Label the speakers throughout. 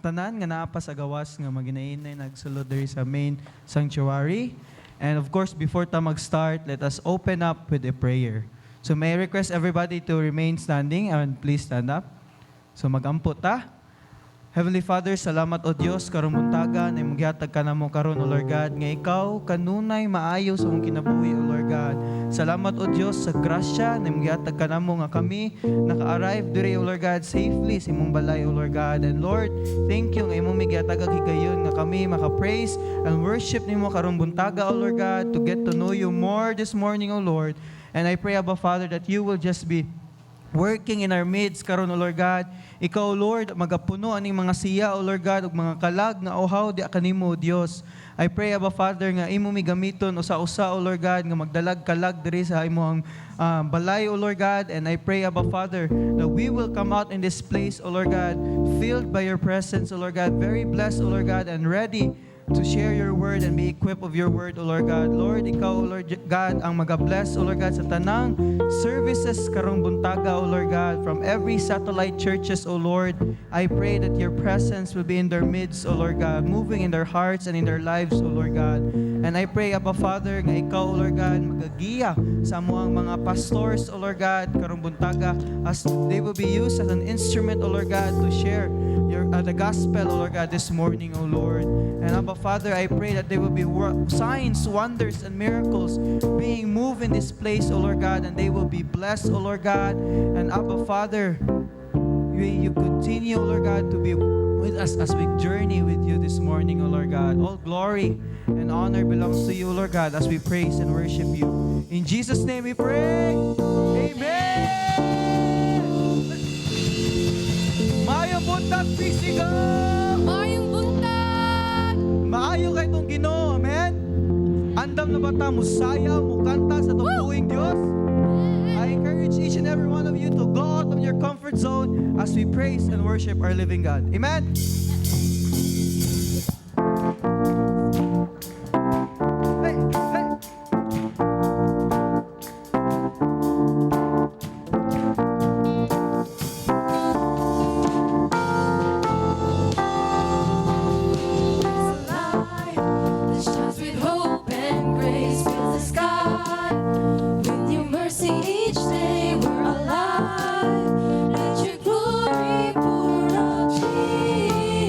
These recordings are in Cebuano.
Speaker 1: Tanan nga naa pa sa gawas nga maginainay nagsulod diri sa main sanctuary. And of course, before ta mag-start, let us open up with a prayer. So may I request everybody to remain standing and please stand up. So magampo ta. Heavenly Father, salamat, O Dios, karong buntaga na imong gihatag ka namo karon, O Lord God, nga ikaw kanunay maayo sa among kinabuhi, O Lord God. Salamat, O Dios, sa grasya na imong gihatag ka namo nga kami naka-arrive diri, O Lord God, safely sa imong balay, O Lord God. And Lord, thank you nga imong gihatag ang higayon nga kami maka-praise and worship nimo karong buntaga, O Lord God, to get to know you more this morning, O Lord. And I pray, Abba Father, that you will just be working in our midst karon, O Lord God. Ikaw, Lord, magapuno aning mga siya, O Lord God, ug mga kalag nga uhaw di kanimo, O Dios. I pray, Abba Father, nga imo mi gamiton usa-usa, O Lord God, nga magdalag kalag diri sa imong balay, O Lord God. And I pray, Abba Father, that we will come out in this place, O Lord God, filled by your presence, O Lord God, very blessed, O Lord God, and ready to share your word and be equipped of your word, O Lord God. Lord, ikaw, O Lord God, ang maga-bless, O Lord God, sa tanang services karong buntaga, O Lord God, from every satellite churches, O Lord. I pray that your presence will be in their midst, O Lord God, moving in their hearts and in their lives, O Lord God. And I pray, Abba Father, nga ikaw, O Lord God, magagiya sa among mga pastors, O Lord God, karong buntaga, as they will be used as an instrument, O Lord God, to share your the gospel, O Lord God, this morning, O Lord. And Abba Father, I pray that there will be signs, wonders, and miracles being moved in this place, O Lord God, and they will be blessed, O Lord God. And Abba Father, may you continue, O Lord God, to be with us as we journey with you this morning, O Lord God. All glory and honor belongs to you, O Lord God, as we praise and worship you. In Jesus' name we pray. Amen. Maayong buntag, Pisiga!
Speaker 2: Maayong buntag!
Speaker 1: Maayo kay itong Ginoo, amen? Andam na ba ta musaya, mukanta sa atong buhing Dios? I encourage each and every one of you to go out of your comfort zone as we praise and worship our living God. Amen? Hey, hey.
Speaker 2: There's a light that shines with hope and grace, fills the sky with new mercy each day. We're alive. Let your glory pour out, Jesus.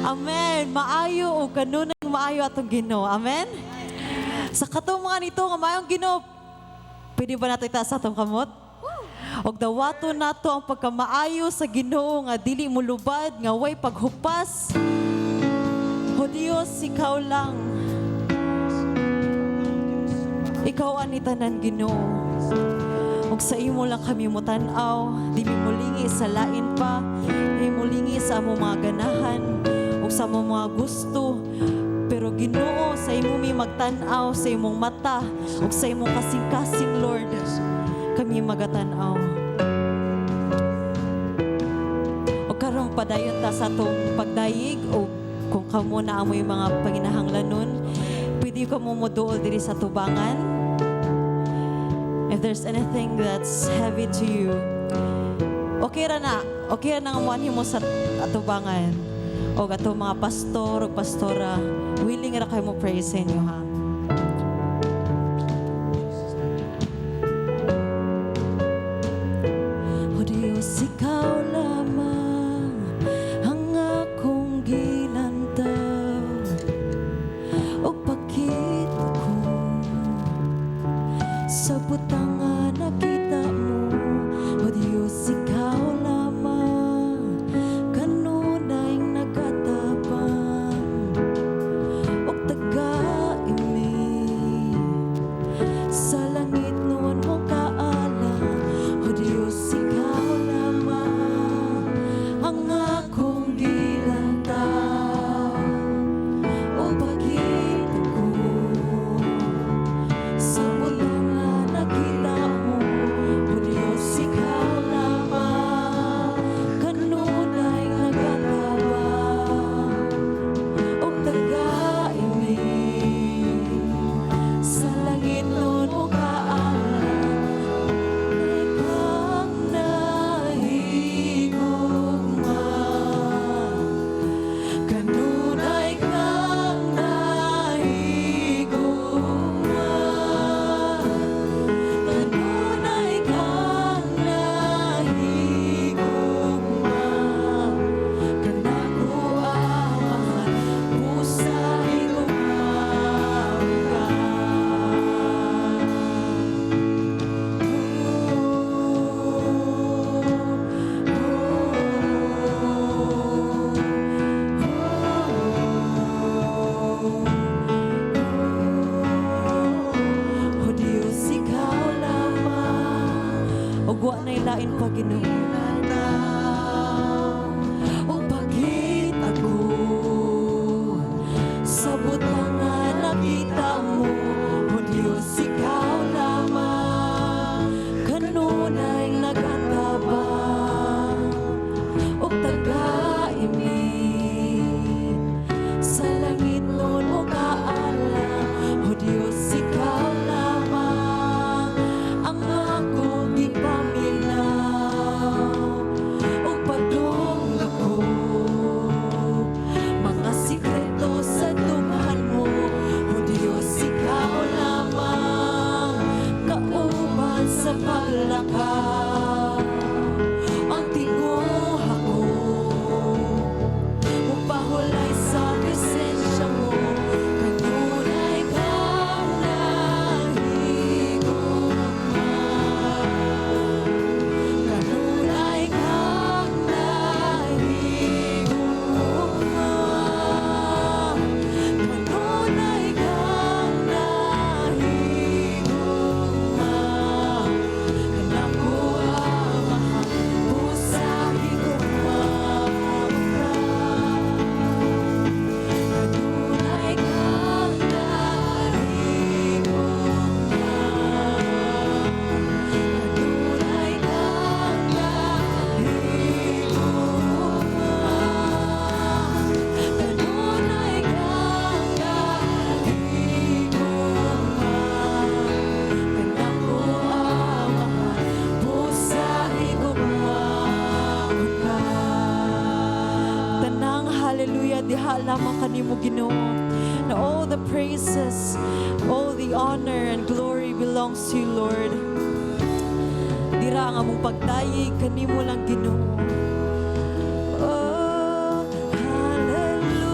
Speaker 2: Amen. Maayo o kanunay maayo atong Ginoo. Amen. Sa katong mga nito nga maayong Ginoo, pwede ba nato itaas atong kamot? Og dawato nato ang pagkamaayo sa Ginoo nga dili mulubad, nga way paghupas. O Dios, ikaw lang. Ikaw ani tanan, Ginoo. Ug sa imo lang kami mutan-aw, di mi mulingi sa lain pa, di mulingi sa among mga ganahan ug sa among mga gusto. Pero Ginoo, sa imo mi magtan-aw, sa imong mata ug sa imong kasing-kasing, Lord, kami magatan-aw. O karon padayon ta sa atong pagdayeg o kung kamo naa moy mga panginahanglanon, pwede ka mo moduol diri sa tubangan. If there's anything that's heavy to you, okay ra na. Okay ra na nga moanhi mo sa atubangan. O ato mga pastor o pastora, willing ra kayo mo pray sa inyo, ha. O Diyos, ikaw lamang ang akong gilantaw o pakita ko sa butang nga nakita mo. O Diyos, ikaw lamang kanunay nagatabang og taga-imi sa langit nuon mo kaalam. O Diyos, ikaw lamang ang akong gilantaw o pakita ko sa butang nga nakita mo. O Diyos, ikaw lamang kanunay nagatabang og taga-imi sa langit nuon mo kaalam. Kang nahigugma, kanunay kang nahigugma, kanunay kang nahigugma, kanako, Amahan, busa higugma ka. O Diyos, ikaw lamang ug wa na'y lain pa, Ginoo. O pakita ko sa butang nga nakita mo. O Diyos, ikaw lamang kanunay nagatabang og taga-imi sa langit nuon mo kaalam. O Diyos, ikaw lamang ang akong gipaminaw ug padung ako mga sikreto sa dughan mo. O Diyos, ikaw lamang kauban sa paglakaw. Ang tinguha ko mupahulay sa presensya mo. Kanunay kang nahigugma, kanunay kang nahigugma, kanunay kang nahigugma, kanako, Amahan, busa higugma ka. Kanunay kang nahigugma, kanunay kang nahigugma, kanunay kang nahigugma, kanako, Amahan, busa higugma ka. Tanang hallelujah diha lamang kanimo, Ginoo. Na all the praises, all the honor and glory belongs to you, Lord. Dira ang among pagdayeg kanimo lang, Ginoo. Oh, hallelujah.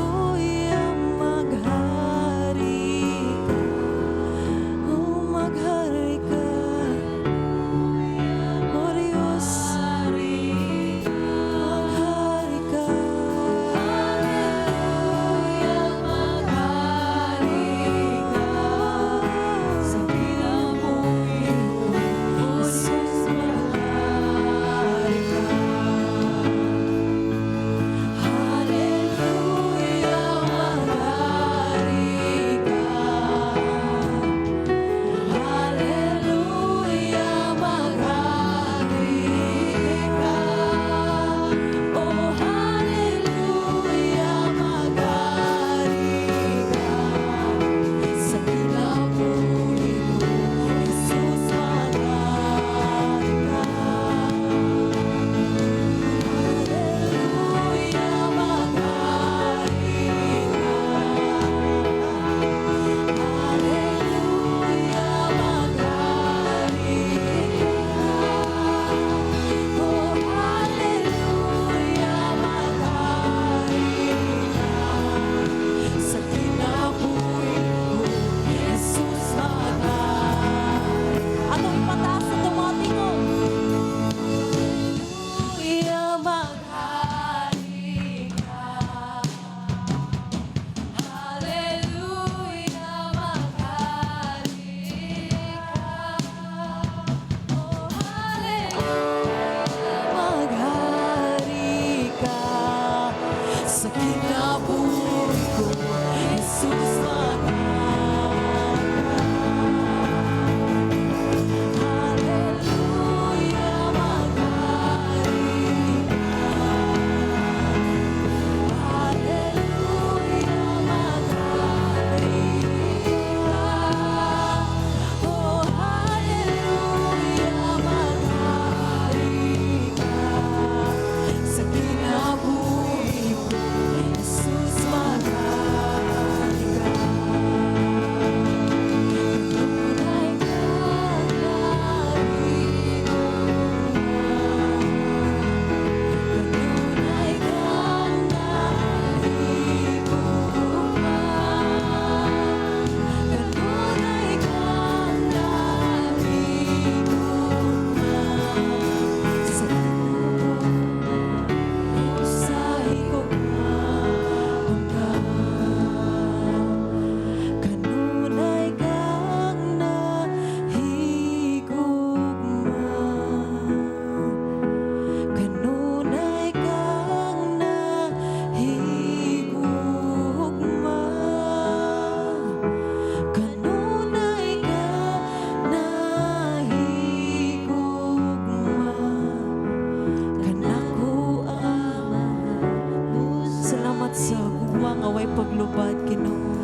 Speaker 2: Kinabuhi ko, Jesus, maghari ka. Hallelujah, maghari ka. Hallelujah, maghari ka. Oh, hallelujah, maghari ka. Sa kinabuhi ko, Jesus, maghari ka. Kanunay kang nahigugma. Kanunay kang nahigugma. Kanunay kang nahigugma. Sa sa higugma hanggang. Kanunay kang nahigugma. Kanunay kang nahigugma. Kanunay kang nahigugma. Kanako ang Salamat sa gugma nga way paglubad, Ginoo.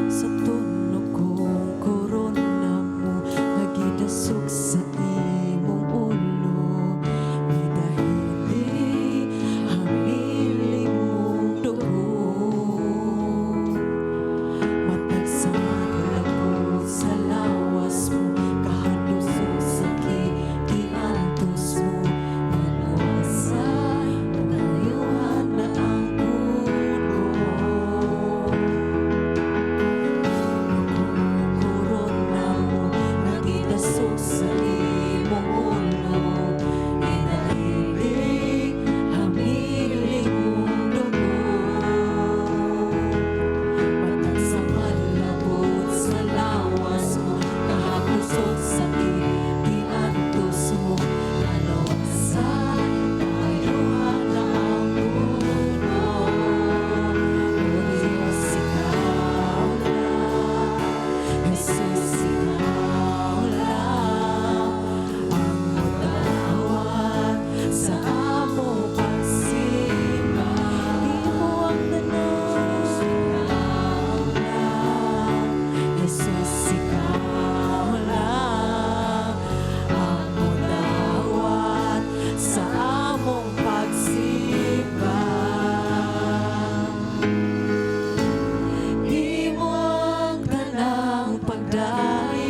Speaker 2: Sa tuno kong korona mo nga gidasok sa imong ulo, midahili hamili mong dugo. Matag sa madlabot sa lawas mo, kahadlusok sa giantos mo, maluwasan, kaayuhan na ang puno. Korona mo nga gidasok sa imong ulo, Midahili hamili mong dugo. Matag sa madlabot sa lawas mo, kahadlusok sa giantos mo, kaluwasan, kaayuhan na ang puno. O Diyos, ikaw lang, Jesus, ikaw lang ang magdawat sa among pagsimba. Imo ang tanan, ikaw lang, Jesus, ikaw lang ang modawat sa among pagsimba. Imo ang tanang pagdaig.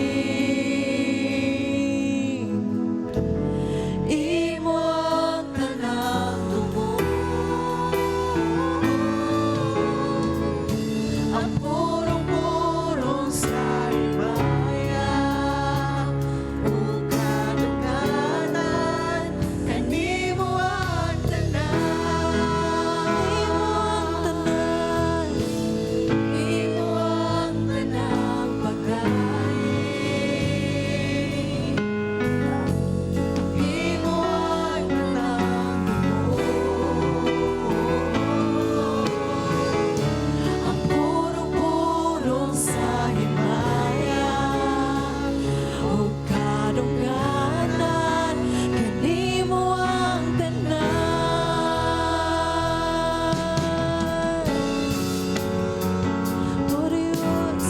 Speaker 2: Imo ang tanang dugo.
Speaker 1: Ang purong-purong sa himaya ug kadungganan, kanimo ang tanan.
Speaker 2: Imo ang tanan. Imo ang tanang pagdaig.
Speaker 1: Imo ang tanang dugo.
Speaker 2: Ang purong-purong sa himaya ug kadungganan, kanimo ang tanan. O Diyos,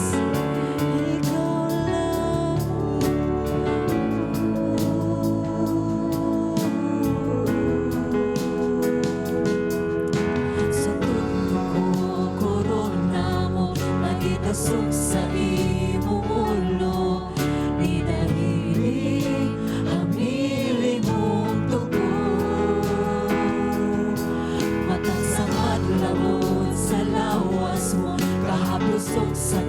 Speaker 2: ikaw lang. Sa tudlo ko, korona mo nga gidasok sa imong ulo, Nidahili, hamili mong dugo. Matag sa madlabot sa lawas mo, kahaplusok sa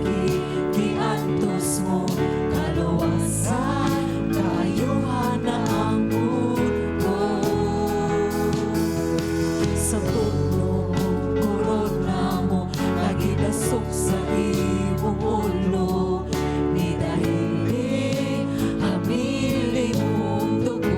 Speaker 2: giantos mo, kaluwasan, kaayuhan na ang puno. Sa tudlo ko, korona mo nga gidasok sa imong ulo, Nidahili, hamili mong dugo.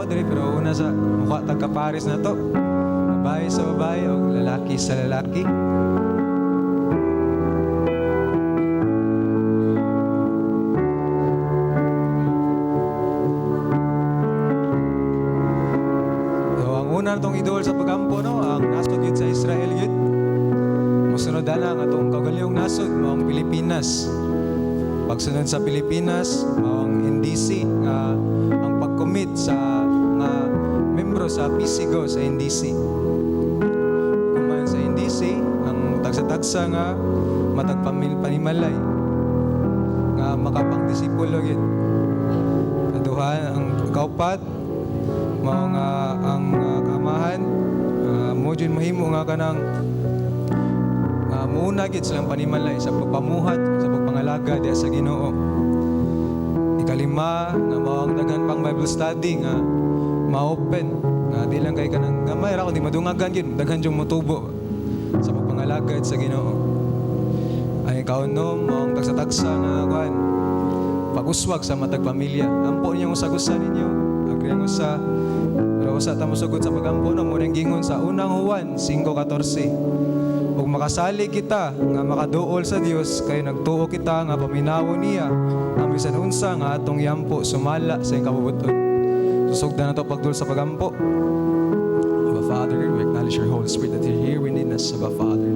Speaker 3: magampo diri, pero una sa mukha tag kapares na to. Babae sa babae o lalaki sa lalaki. So, ang una natong idol sa pagampo, no, ang nasod yun sa Israel yun. Musunod na ang atong kaugalingong nasod, mao ang Pilipinas. Pagsunod sa Pilipinas, mao ang NDC, nga ang pag-commit sa nga membro sa PCGO sa NDC. Kumain sa NDC, ang tagsa-tagsa nga matag panimalay nga makapangdisipulo gyud. Kaduha, ang kaupat, mao nga ang kamahan mo jud mahimo nga kanang nga muuna gid silang panimalay sa pagpamuhat sa pagpangalaga diha sa Ginoo. Ikalima, nga mao ang daghan pang Bible study nga ma-open nga di lang kay kanang gamay ra kundi madungagan gid, daghan jung motubo sa pagpangalagad sa Ginoo. Ay kaunom, mao ang tagsa-tagsa nga kuan pag-uswag sa matag pamilya. Ampo niyo usag-usa ninyo. Agree ang usa. Pero usa ta mosugod sa pagampo, no, mo nang gingon sa Unang Juan 5:14. Ug makasalig kita nga makaduol sa Dios kay nagtuo kita nga paminawon niya ang bisan unsa nga atong yampo sumala sa iyang kabubut-on. Susugdan na to pagdul sa pagampo. Abba Father, we acknowledge your Holy Spirit that you're here within us, Abba Father.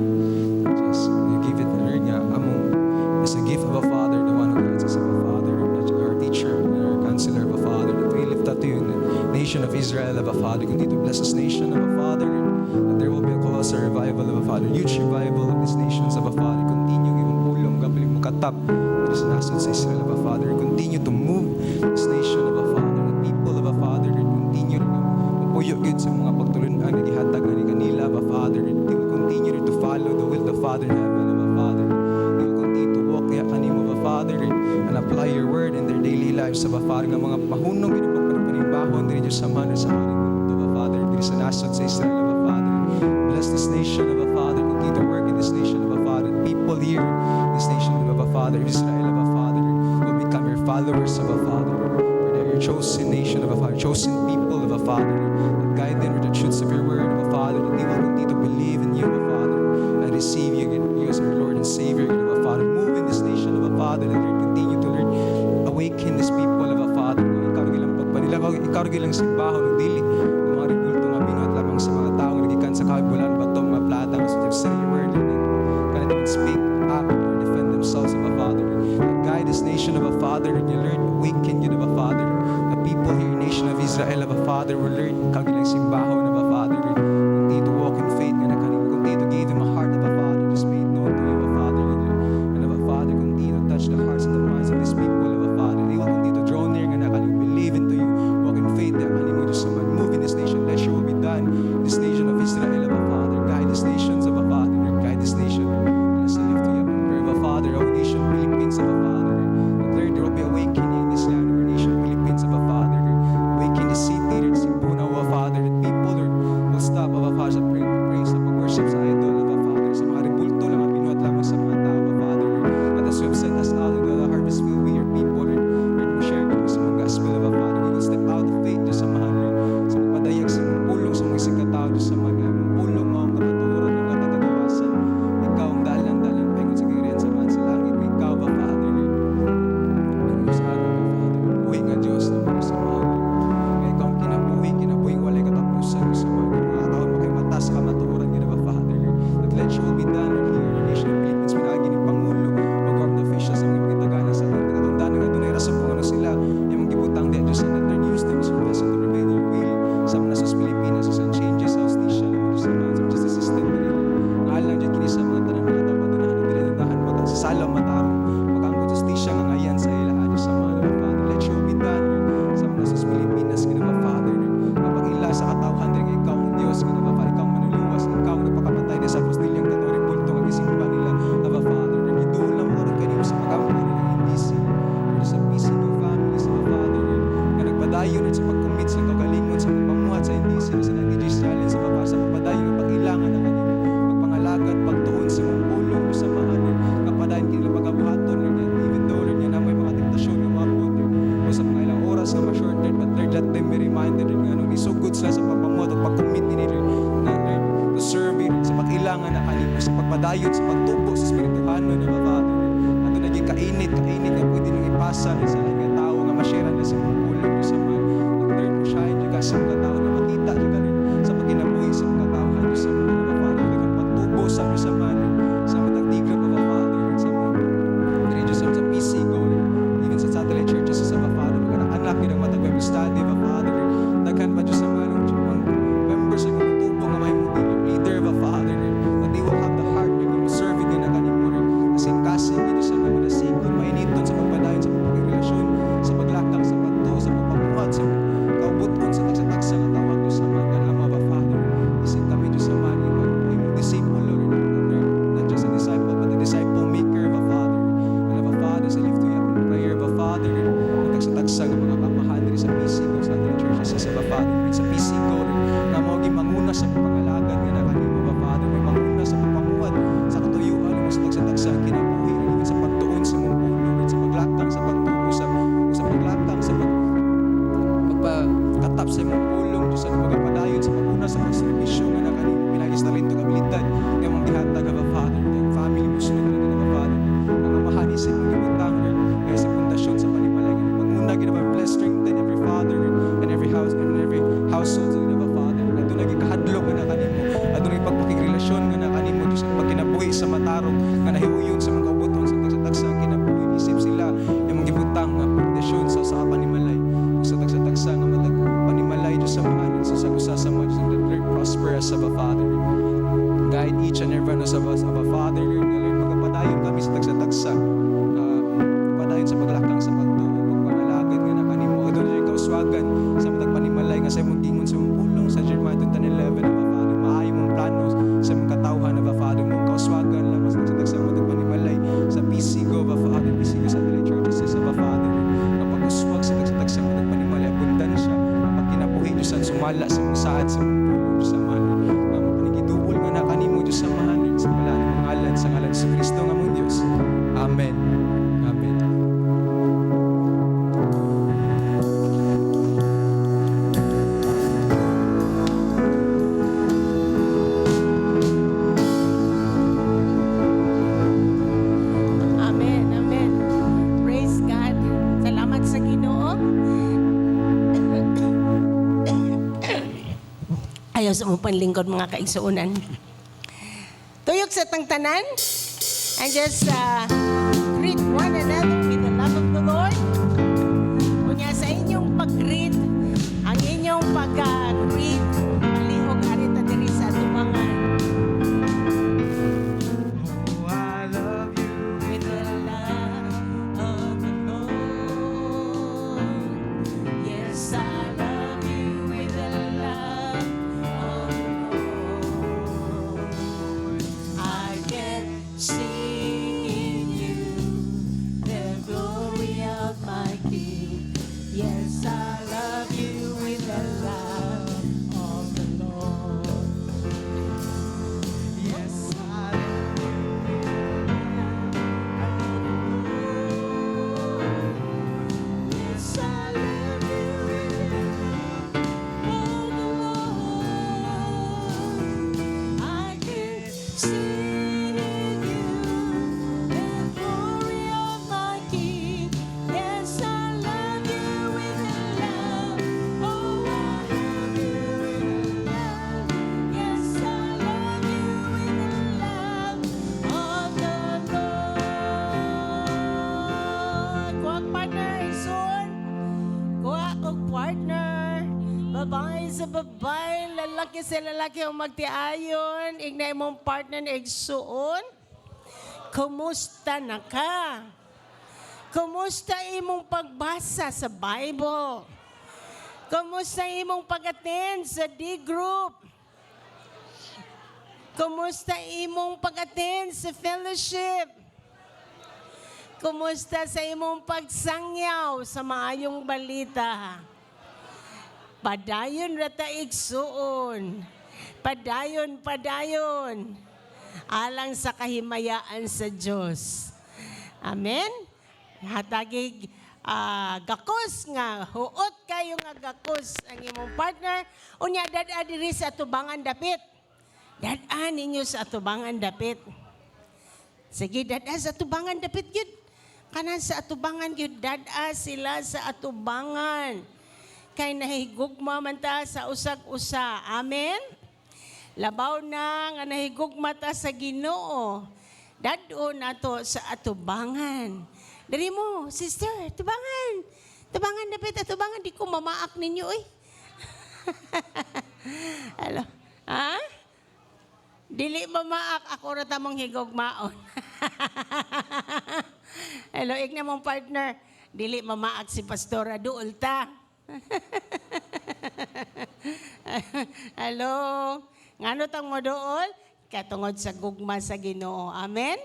Speaker 3: Just you give it, Lord, nga among is a gift of a Father, the one who guides us, Abba Father, our teacher, and our counselor, Abba Father, that we lift up to you in the nation of Israel, Abba Father. Continue to bless this nation, Abba Father, that there will be a colossal revival, Abba Father, huge revival of these nations, Abba Father. Continue, imong pulong, gabalig mo katap sa nasod sa Israel, Abba Father. Continue to move this nation, Abba Father, the people, Abba Father, continue nga mapuyo gyud sa mga pagtulunan nga gihatag ani kanila, Abba Father. They will continue to follow the will of the Father in heaven, Abba Father. They will continue to walk kaya kanimo, Abba Father, and apply your word in their daily lives, Abba Father, nga mga mahunong gid pagpanimbahon diri Diyos sa man sa mga rebulto, Abba Father, diri sa nasod sa Israel, Abba Father. Bless this nation, Abba Father. Continue to work in this nation, Abba Father. People here in this nation, Abba Father, Israel, Abba Father, will become your followers, Abba Father. For they are your chosen nation, Abba Father, chosen people, Abba Father. That guide them with the truths of your word, Abba Father, that they will continue to believe in you, Abba Father, and receive you as our Lord and Savior, Abba Father. Move in this nation, Abba Father, that they continue to learn, awaken these people, Abba Father. Nga ikaw ilang pagpanila, ikaw ilang simbahon ug dili ang mga rebulto nga binuhat lamang sa mga tao nga nagikan sa kabulan bato, mga plata, nga so say your word, Lord, that cannot even speak up or defend themselves, Abba Father. That guide this nation, Abba Father, that you learn, awaken you, Abba Father. The people here in nation of Israel, Abba Father, will learn ikaw ilang simbahon, Abba Father. Continue to walk in faith, nga nakaning continue to give them a heart, Abba Father, just made known to you, Abba Father. And Abba Father, continue to touch the hearts and the minds of these people, Abba Father. They will continue to draw near nga nakaning believe into you, walk in faith, that kanimo Diyos naman. Move in this nation, let your will be done in this nation of Israel, Abba Father. Guide these nations, Abba Father. Guide this nation. And as I lift you up in prayer, Abba Father, our nation, Philippines, Abba Father. That Lord, there will be awakening in this land, our nation, Philippines, Abba Father. Awaken the city, Lord, Cebu na, Abba Father, that people, Lord, will stop, Abba Father, sa pray, pray sa pag-worship sa idol, Abba Father, sa mga rebulto lang ang binuhat lamang sa mga tao, Abba Father. That as you have sent us out pagpadayon sa pagtubo sa espirituhanon, Abba Father. Ato naging kainit, kainit nga pwede nang ipasa sa laing nga tao nga ma-share na sa mga pulong, Diyos Amahan. At Lord, mo shine jud ka sa mga tao na makita jud ka, Lord, sa pagkinabuhi sa mga tao, Diyos Amahan, Abba Father. Daghang pagtubo sa Diyos Amahan, sa matag D-group, Abba Father, sa mga diri, Diyos, sa PC go, even sa satellite churches sa Abba Father, mga anak yun ang matag Bible study, Abba Father. Daghan pa, Diyos Amahan, ang members sa mga tubo nga may leader, Abba Father, that they will have the heart nga serve nga na kanimo, Lord. Kasing-kasing Diyos sa mga nasigon, mainiton sa pagpadayon sa pagpagrelasyon, sa paglakang sa pagtuo, sa pagpamuhat, sa kaubuton sa tagsa-tagsa nga tawag, Diyos Amahan, kanamo, Abba Father. Isip kami, Diyos Amahan, imong disciple, Lord. Not just a disciple, but a disciple maker, Abba Father. And Abba Father, sa lift you up in prayer, Abba Father, ang tagsa-tagsa nga mga kamahan diri sa PC go, sa other churches sa Abba Father, sa PC go, Lord, na mao manguna sa pangalagad nga nakanimo, Abba Father, may manguna sa pagpamuhat sa katuyuan mo sa tagsa-tagsa ang kinabuhi, Lord, even sa pagtuon sa imong pulong, Lord, sa paglakang sa pagtuo sa paglakang sa pagpakatap sa imong pulong, Diyos, sa magapadayon sa paguna sa pagserbisyo nga nakanimo pinagi sa talento ug abilidad nga imong gihatag, Abba Father. Ang family mo sunod na Abba Father, ang amahan sa imong gibutang, Lord, nga sa pundasyon sa panimalay nga manguna gid, Abba. Bless, strengthen every father, Lord, and every house and every household, Lord, Abba Father. Aduna gyud kahadlok nga nakanimo, aduna pagpakigrelasyon nga nakanimo, Diyos, ang pagkinabuhi sa matarong nga nahiuyon sa mga kaubuton sa tagsa-tagsa ang kinabuhi isip sila imong gibutang nga pundasyon sa panimalay sa tagsa-tagsa nga matag panimalay, Diyos, sa mga sa usa sa mga Diyos. Lord, prosper us, Abba Father. Guide each and every one of us, Abba Father, Lord, nga Lord, magapadayon kami sa tagsa-tagsa, padayon sa paglakang sa pagtuo, pagpangalagad nga nakanimo. Aduna jud kauswagan sa matag panimalay nga sa imong gingon sa imong pulong sa Jeremiah 10:11, Abba Father, maayo mong plano sa imong katawhan, Abba Father, mong kauswagan lamang sa tagsa-tagsa matag panimalay sa PC go, Abba Father, PC go satellite churches, Abba Father, nga pag-uswag sa tagsa-tagsa matag panimalay, abundansya ang pagkinabuhi, Diyos, ang sumala sa imong saad sa imong pulong, Diyos Amahan, nga mapanigiduol nga nakanimo, Diyos Amahan, sa balaan mong ngalan, sa ngalan sa Kristo nga mong Diyos. Amen. Amen.
Speaker 4: Amen, amen. Praise God. Salamat sa Ginoo. Ayaw sa mong panlingkod, mga kaigsuonan. Tuyok sa tangtanan and just greet one another with the love of the Lord. Unya sa inyong pag-greet, ang inyong pag-greet, palihog arita diri sa atubangan.
Speaker 1: Oh, I love you
Speaker 4: With the love of the Lord. Yes, I love you with the love of the Lord. I can see in you the glory of my King. Yes, I love you with the love of the Lord.
Speaker 1: Yes, I love
Speaker 4: Yes, I love you with the love of the Lord. I can see in you the glory of my King. Yes, I love you with the love. Oh, I love you with the love. Yes, I love you with the love of the Lord. Kuha og partner, soon. Kuha og partner. Babae sa babae, lalaki sa lalaki ang magtiayon. Ignay mong partner na igsuon. Kumusta na ka? Kumusta imong pagbasa sa Bible? Kumusta imong pag-attend sa D group? Kumusta imong pag-attend sa fellowship? Kumusta sa imong pagsangyaw sa maayong balita? Padayon ra ta, igsuon. Padayon, padayon. Alang sa kahimayaan sa Diyos. Amen? Hatagig gakos nga huot kayo nga gakos ang imong partner. Unya dad-a diri sa atubangan dapit. Dad-a ninyo sa atubangan dapit. Sige, dad-a sa atubangan dapit gyud. Kanan sa atubangan gyud, dad-a sila sa atubangan. Kay nahigugma man ta sa usag-usa. Amen? Labaw na nga nahigugma ta sa Ginoo. Dad-on nato sa atubangan. Dali mo, sister, tubangan. Tubangan dapit, atubangan. Di ko mamaak ninyo, oy. Hello. Ha? Dili mamaak, ako ra tamong higugmaon. Hello, igna mong partner. Dili mamaak si Pastora, duol ta. Hello. Ngano tang mo dool? Katungod sa gugma sa Ginoo. Amen.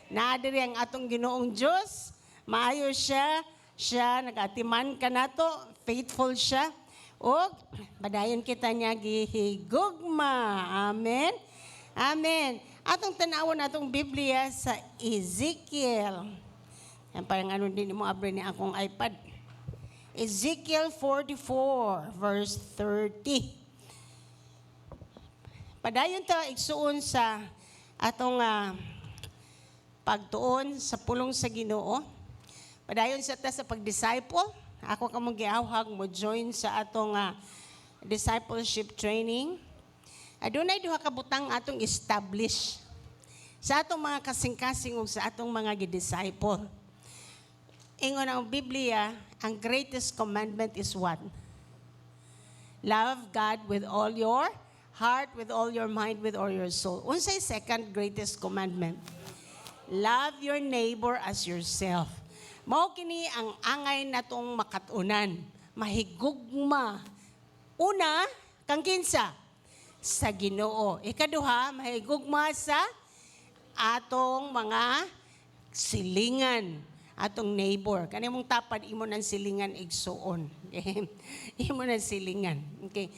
Speaker 4: Naa diri ang atong Ginoong Dios. Maayo siya. Siya nagatiman kanato, faithful siya. Og padayon kita niya gihigugma. Amen. Amen. Atong tanawon atong Biblia sa Ezekiel. Yan, parang ano din mo abre ni akong iPad. Ezekiel 44 verse 30. Padayon ta, igsuon, sa atong pagtuon sa pulong sa Ginoo. Padayon sa ta sa pagdisciple. Ako kamong giawhag mo join sa atong discipleship training. Adunay duha ka butang atong establish sa atong mga kasing-kasing ug sa atong mga gidisciple. Ingon ang Biblia, ang greatest commandment is what? Love God with all your heart, with all your mind, with all your soul. Unsay second greatest commandment? Love your neighbor as yourself. Mao kini ang angay natong makatunan. Mahigugma. Una, kang kinsa? Sa Ginoo. Ikaduha, mahigugma sa atong mga silingan, atong neighbor. Kani mong tapad, imo nang silingan, igsuon. Okay? Imo nang silingan. Okay.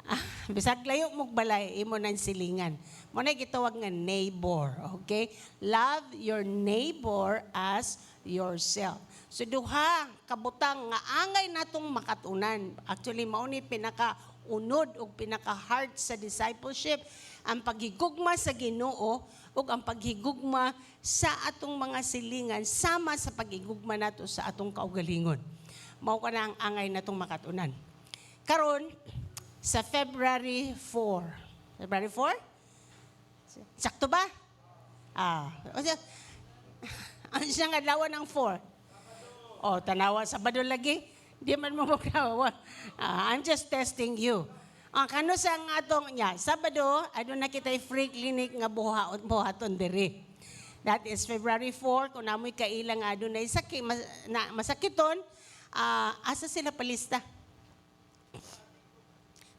Speaker 4: Ah, bisag layo mong balay, imo nang silingan. Mao na gitawag nga neighbor, okay? Love your neighbor as yourself. So duha kabutang nga angay natong makatunan. Actually, mao ni pinaka unod ug pinaka heart sa discipleship, ang paghigugma sa Ginoo ug ang paghigugma sa atong mga silingan sama sa paghigugma nato sa atong kaugalingon. Mao kana ang angay natong makatunan. Karon sa February 4. February 4? Sakto ba? Ah, o siya, ano siya nga adlaw ng 4? Oh, tanawa, Sabado lagi. Di man mo makawa. Ah, I'm just testing you. Ang kano sa nga atong nya, Sabado, aduna kitay free clinic nga buhaton diri. That is February 4, kung naa moy kaila nga adunay sakit, na, masakiton, asa sila palista?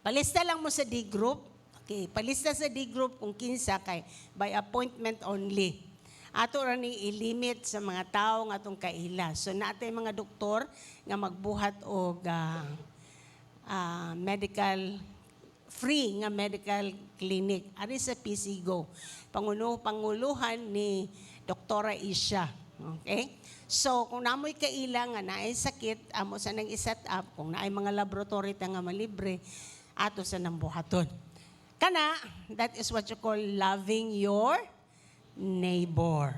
Speaker 4: Palista lang mo sa D group. Okay, palista sa D group kung kinsa kay by appointment only. Ato ra ning ilimit sa mga tao nga atong kaila. So natay mga doktor nga magbuhat og medical free nga medical clinic ari sa PCGO. Panguluhan ni Doktora Isha. Okay? So, kung naa moy kaila nga naay sakit, amo sa nang i-set up, kung naay mga laboratory ta nga malibre, ato sa nang buhaton. Kana, that is what you call loving your neighbor.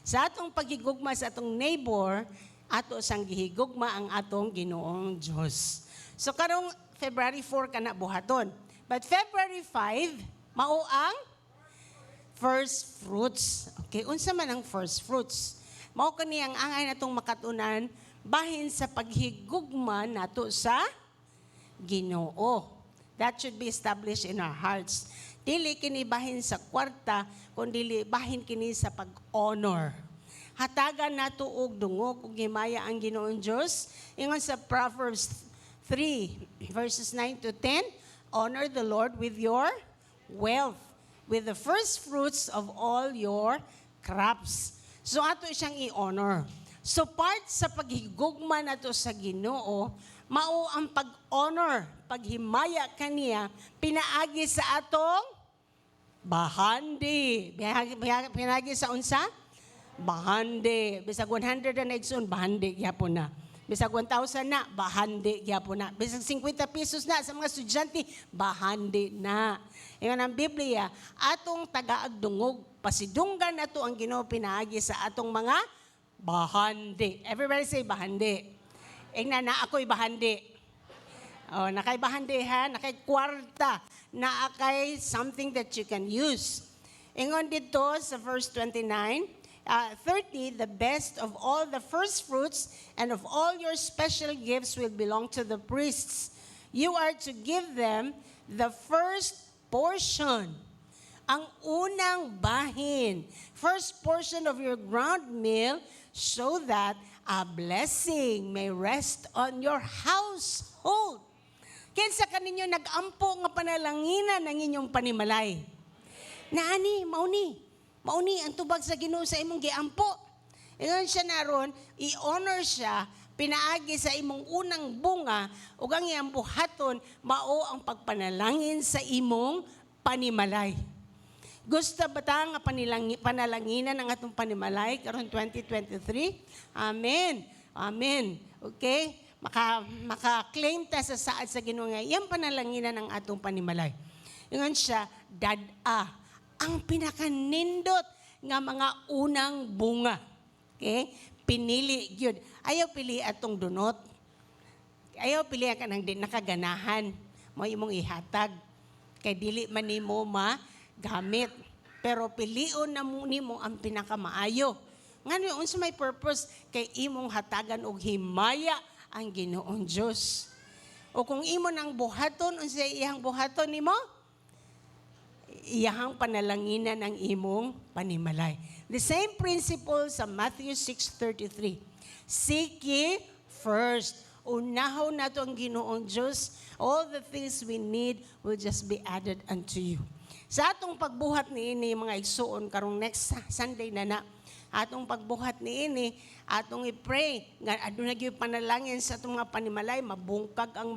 Speaker 4: Sa atong paghigugma sa atong neighbor, ato sang gihigugma ang atong Ginoong Dios. So karong February 4 kana buhaton. But February 5, mao ang first fruits. Okay, unsa man ang first fruits? Mao kani ang angay natong makatunan bahin sa paghigugma nato sa Ginoo. That should be established in our hearts. Dili kini bahin sa kwarta, kundi bahin kini sa pag-honor. Hatagan nato og dungog ug himaya ang Ginoong Dios. Ingon sa Proverbs 3 verses 9 to 10, "Honor the Lord with your wealth, with the first fruits of all your crops." So ato siyang i-honor. So part sa paghigugma nato sa Ginoo, mao ang pag-honor, paghimaya kaniya pinaagi sa atong bahandi. Pinaagi sa unsa? Bahandi. Bisag 100 na, igsoon, bahandi gyapon na. Bisag 1,000 na, bahandi gyapon na. Bisag 50 pesos na sa mga estudyante, bahandi na. Ingon ang Biblia, atong tagaag dungog, pasidunggan nato ang Ginoo pinaagi sa atong mga bahandi. Everybody say bahandi. Ingna na ako'y bahandi. Oh, naa kay bahandi ha, naa kay kwarta, naa kay something that you can use. Ingon dito sa verse 29, 30, "The best of all the first fruits and of all your special gifts will belong to the priests. You are to give them the first portion." Ang unang bahin. "First portion of your ground meal so that a blessing may rest on your household." Kinsa kaninyo nag-ampo nga panalanginan ang inyong panimalay? Naani, mauni. Mauni ang tubag sa Ginoo sa imong giampo. Ingon siya naron, i-honor siya pinaagi sa imong unang bunga ug ang iyang buhaton mao ang pagpanalangin sa imong panimalay. Gusto ba ta nga panalanginan ang atong panimalay karon 2023? Amen. Amen. Okay? Maka-claim ta sa saad sa Ginoo nga iyang panalanginan ang atong panimalay. Ingon siya, dad-a ang pinakanindot nga mga unang bunga. Okay? Pinili gyud. Ayaw pili atong dunot. Ayaw pili ka nang di nakaganahan. Mo imong ihatag. Kay dili man nimo magamit. Pero pilion na mo nimo ang pinakamaayo. Ngano, unsa may purpose? Kay imong hatagan og himaya ang Ginoong Dios. O kung imo nang buhaton, unsa iyang buhaton nimo? Iyahang panalanginan ang imong panimalay. The same principle sa Matthew 6:33. "Seek ye first." Unahon nato ang Ginoong Diyos. All the things we need will just be added unto you. Sa atong pagbuhat niini, mga igsuon, karong next Sunday na na, atong pagbuhat niini, atong i-pray nga aduna gyud panalangin sa atong mga panimalay, mabungkag ang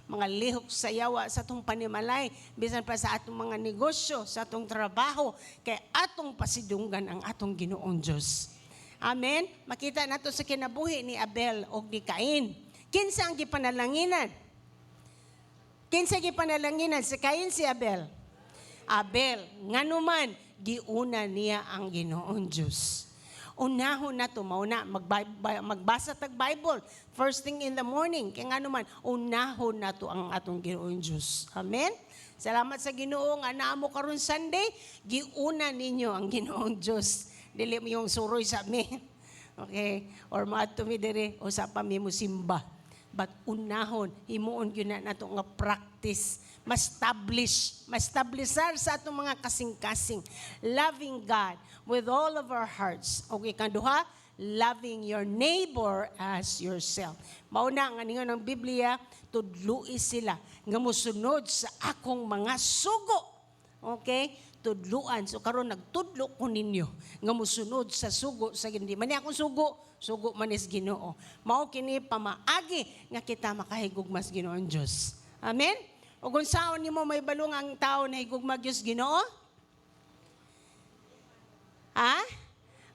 Speaker 4: mga lihok sa yawa sa atong panimalay, bisan pa sa atong mga negosyo, sa atong trabaho, kay atong pasidunggan ang atong Ginoong Dios. Amen. Makita nato sa kinabuhi ni Abel og ni Cain. Kinsa ang gipanalanginan? Kinsa gipanalanginan? Si Cain, si Abel? Abel. Nganuman, giuna niya ang Ginoong Diyos. Unahon na to, mauna, magbasa tag Bible, first thing in the morning. Kaya nga naman, unahon na to ang atong Ginoong Diyos. Amen? Salamat sa Ginoo nga naa mo karon Sunday, giuna ninyo ang Ginoong Diyos. Dili mo yung suroy sa mi. Okay? Or maadto mi diri usa pa mi mo simba. But unahon, himuon gyud na nato nga practice, ma-establish, ma-establisar sa atong mga kasing-kasing. Loving God with all of our hearts. Okay, ikaduha, loving your neighbor as yourself. Mauna nga ningon ang Biblia, tudlui sila nga mosunod sa akong mga sugo. Okay? Tudluan. So karon nagtudlo ko ninyo nga mosunod sa sugo sa Ginoo. Man ni akong sugo, sugo man is Ginoo. Mao kini pamaagi nga kita makahigugma sa Ginoong Dios. Amen? O kung saon nimo mahibalo nga ang tao na higugma Dios Ginoo? Ha?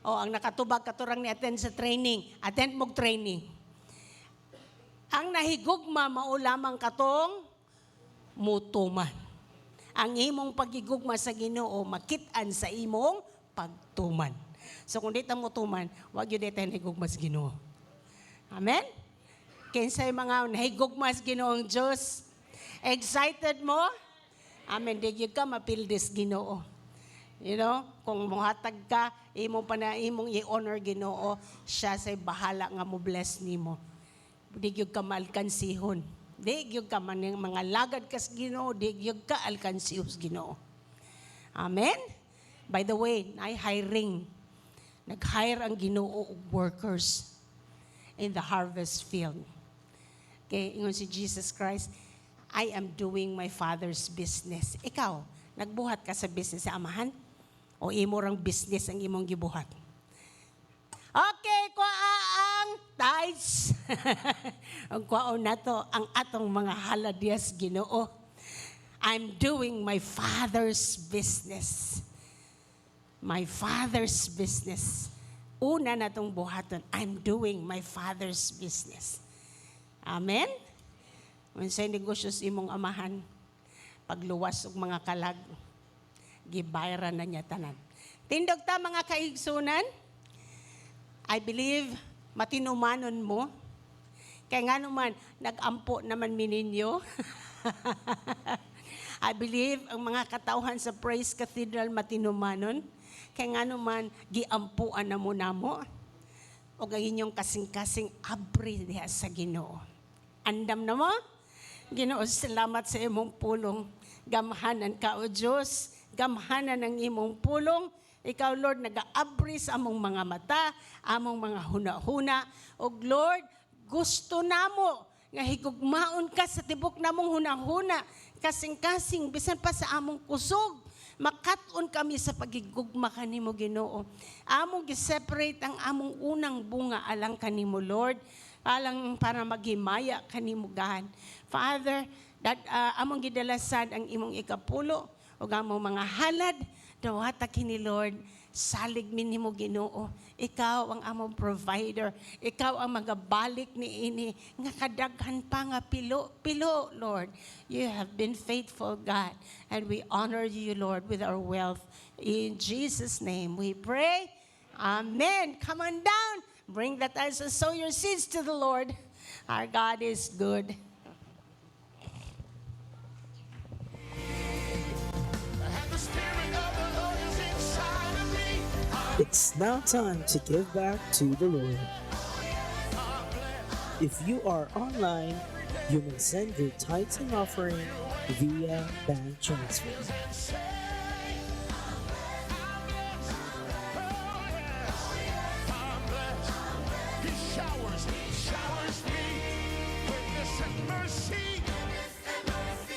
Speaker 4: O ang nakatubag katurang ni attend sa training, attend mog training. Ang nahigugma mao lamang katong mutuman. Ang imong pagigugma sa Ginoo makit-an sa imong pagtuman. So kung di ta motuman, wag gyud tayo nahigugma sa Ginoo. Amen? Kinsay mga nahigugma sa Ginoong Diyos? Excited mo? Amen. Di gyud ka mapildis Ginoo. Kung muhatag ka, imo pa na imong i-honor Ginoo, siya say bahala nga mo bless nimo. Di gyud ka maalkansihon. Di gyud ka man mga lagad ka sa Ginoo, di gyud ka alkansihon sa Ginoo. Amen? By the way, ay hiring. Nag-hire ang Ginoo og workers in the harvest field. Okay, ingon si Jesus Christ, "I am doing my Father's business." Ikaw, nagbuhat ka sa business sa Amahan? O imo rang business ang imong gibuhat? Okay, kuha ang tithes. Ang kuhaon nato ang atong mga haladyas Ginoo. I'm doing my Father's business. My Father's business. Una natong buhaton, I'm doing my Father's business. Amen? Unsay negosyo sa imong amahan, pagluwas og mga kalag, gibayaran na niya tanan. Tindog ta, mga kaigsunan. I believe matinumanon mo. Kaya nga naman, nag-ampo naman mi ninyo. I believe ang mga katauhan sa Praise Cathedral matinumanon. Kaya nga naman, giampuan na mo namo. O ang inyong kasing-kasing abri diha sa Ginoo. Andam na mo? Ginoo, salamat sa imong pulong. Gamhanan ka, O Diyos. Gamhanan ang imong pulong. Ikaw, Lord, nagaabri sa among mga mata, among mga huna-huna. O Lord, gusto namo nga higugmaon ka sa tibok namong huna-huna, kasing-kasing, bisan pa sa among kusog. Makat-on kami sa pagigugma kanimo, Ginoo. Among gi-separate ang among unang bunga alang kanimo, Lord, alang para maghimaya kanimo, God. Father, that among gidalasan ang imong ikapulo ug among mga halad, dawata kini, Lord. Salig mi nimo, Ginoo. Ikaw ang among provider. Ikaw ang magabalik ni ini nga kadaghan pa nga pilo pilo, Lord. You have been faithful, God, and we honor you, Lord, with our wealth. In Jesus' name we pray. Amen. Come on down. Bring that as and sow your seeds to the Lord. Our God is good.
Speaker 5: And the Spirit of the Lord is inside of me.
Speaker 6: It's now time to give back to the Lord. If you are online, you may send your tithes and offering via bank transfer.
Speaker 5: And say, I'm blessed. Oh, yes, I'm blessed. He showers me goodness and mercy.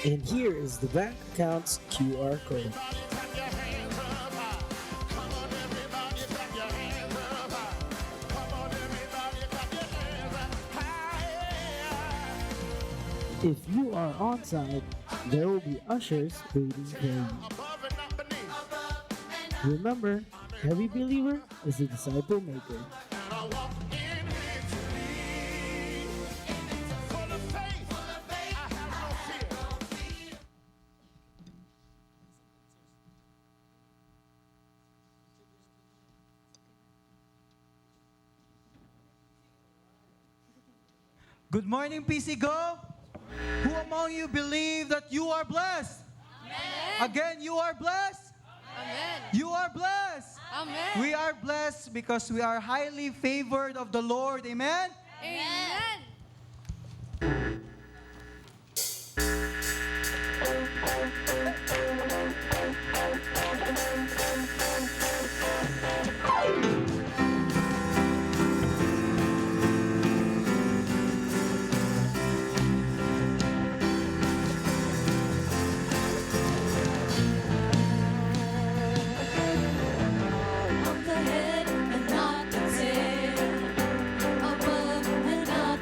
Speaker 6: And here is the bank account's QR code.
Speaker 5: Everybody clap your hands up high. Come on, everybody, clap your hands up high. Come on, everybody, clap your hands up high.
Speaker 6: If you are on site, there will be ushers waiting for you.
Speaker 5: Above and not beneath.
Speaker 6: Remember, every believer is a disciple maker.
Speaker 5: And I walk in victory. Full of faith. I have no fear.
Speaker 1: Good morning, PC Go. Who among you believe that you are blessed? Again, you are blessed.
Speaker 7: Amen.
Speaker 1: You are blessed.
Speaker 7: Amen.
Speaker 1: We are blessed because we are highly favored of the Lord. Amen.
Speaker 7: Amen.
Speaker 2: I'm the head and not the tail, above and not.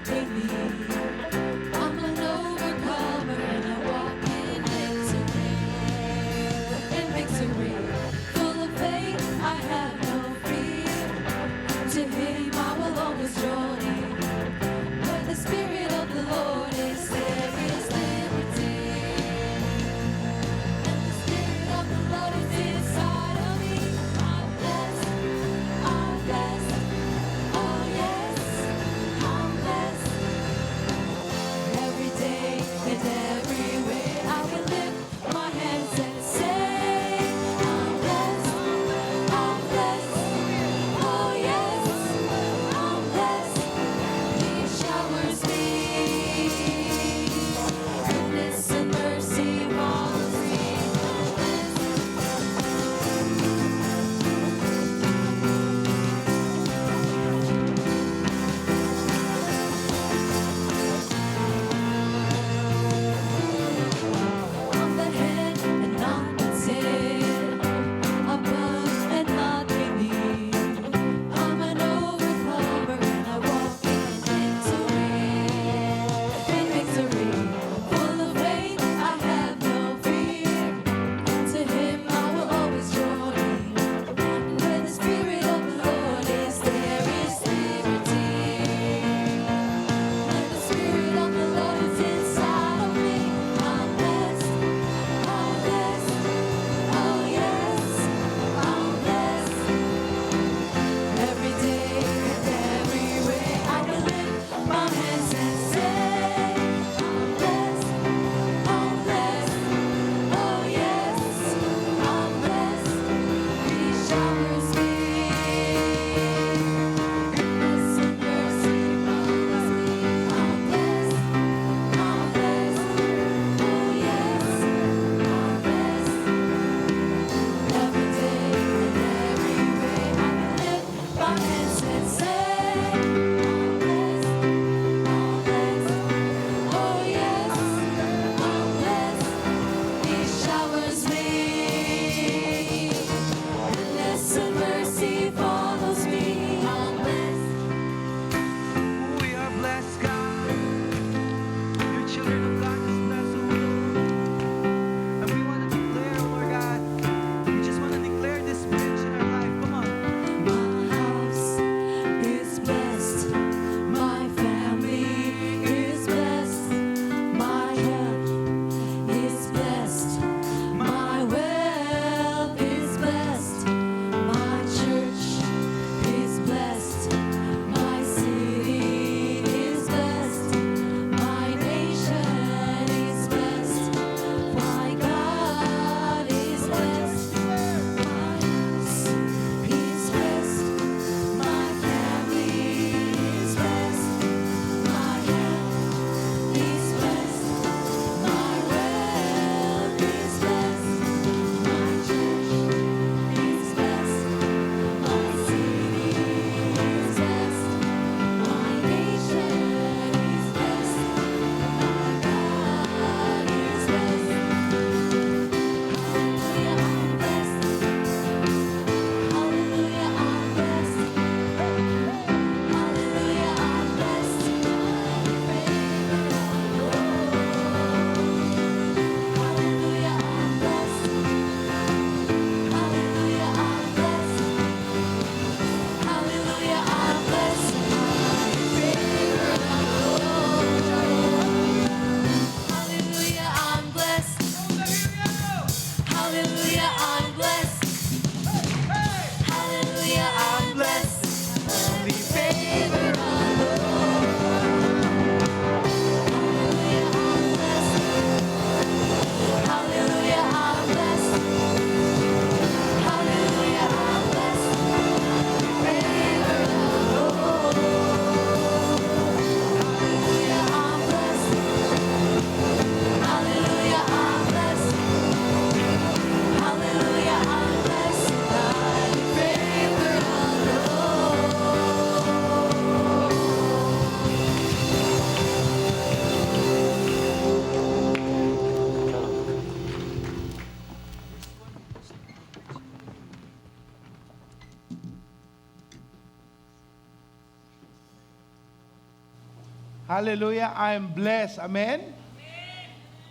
Speaker 8: Hallelujah, I am blessed. Amen.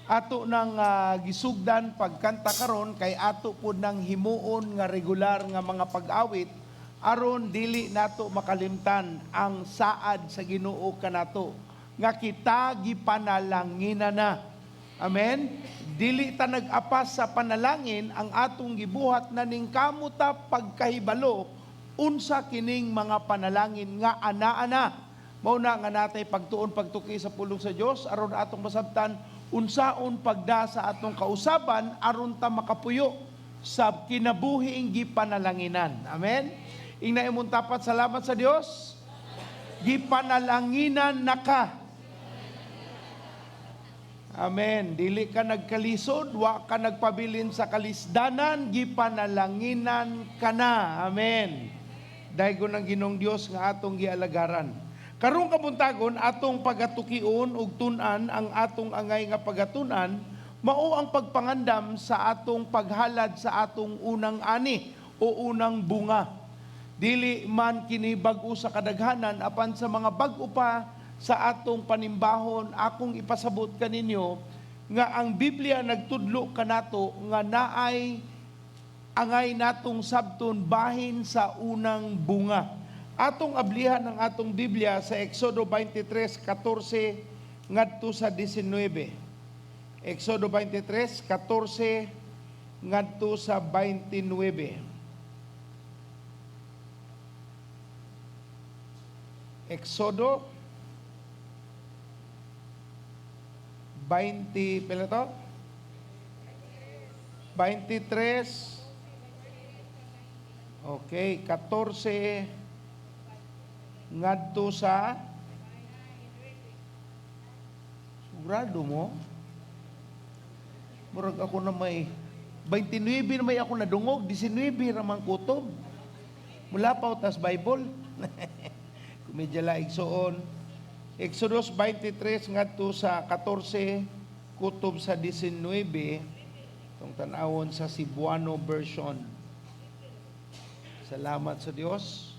Speaker 8: Ato nang gisugdan pagkanta karon kay ato pud nang himuon nga regular nga mga pag-awit aron dili nato makalimtan ang saad sa Ginoo kanato nga kita gipanalanginan na. Amen. Dili ta nag-apas sa panalangin, ang atong gibuhat na ning kamuta pagkahibalo unsa kining mga panalangin nga ana-ana. Mao na nga natay pagtuon pagtuki sa pulong sa Dios aron atong masabtan unsaon pagda sa atong kausaban aron ta makapuyo sa kinabuhiing gipanalanginan. Amen. Ingna imong tapat, salamat sa Dios. Gipanalanginan na ka. Amen. Dili ka nagkalisod, wa ka nagpabilin sa kalisdanan, gipanalanginan ka na. Amen. Daygon ang Ginoong Dios nga atong gialagaran. Karong kabuntagon atong pagatukion ug tun-an, ang atong angay nga pagatun-an mao ang pagpangandam sa atong paghalad sa atong unang ani o unang bunga. Dili man kini bag-o sa kadaghanan, apan sa mga bag-o pa sa atong panimbahon, akong ipasabot kaninyo nga ang Biblia nagtudlo kanato nga naay angay natong sabton bahin sa unang bunga. Atong ablihan ang atong Biblia sa Exodo 23:14 ngadto sa 19. Exodo 23:14 ngadto sa 29. Exodo 20, pila to? 23. Okay, 14 ngadto sa. Sigurado mo? Murag ako na may 29 na may ako nadungog, 19 ramang kutob. Mula pa tas Bible. Komedya la, igsoon. Exodus 23 ngadto sa 14 kutob sa 19, itong tan-awon sa Cebuano version. Salamat sa Dios.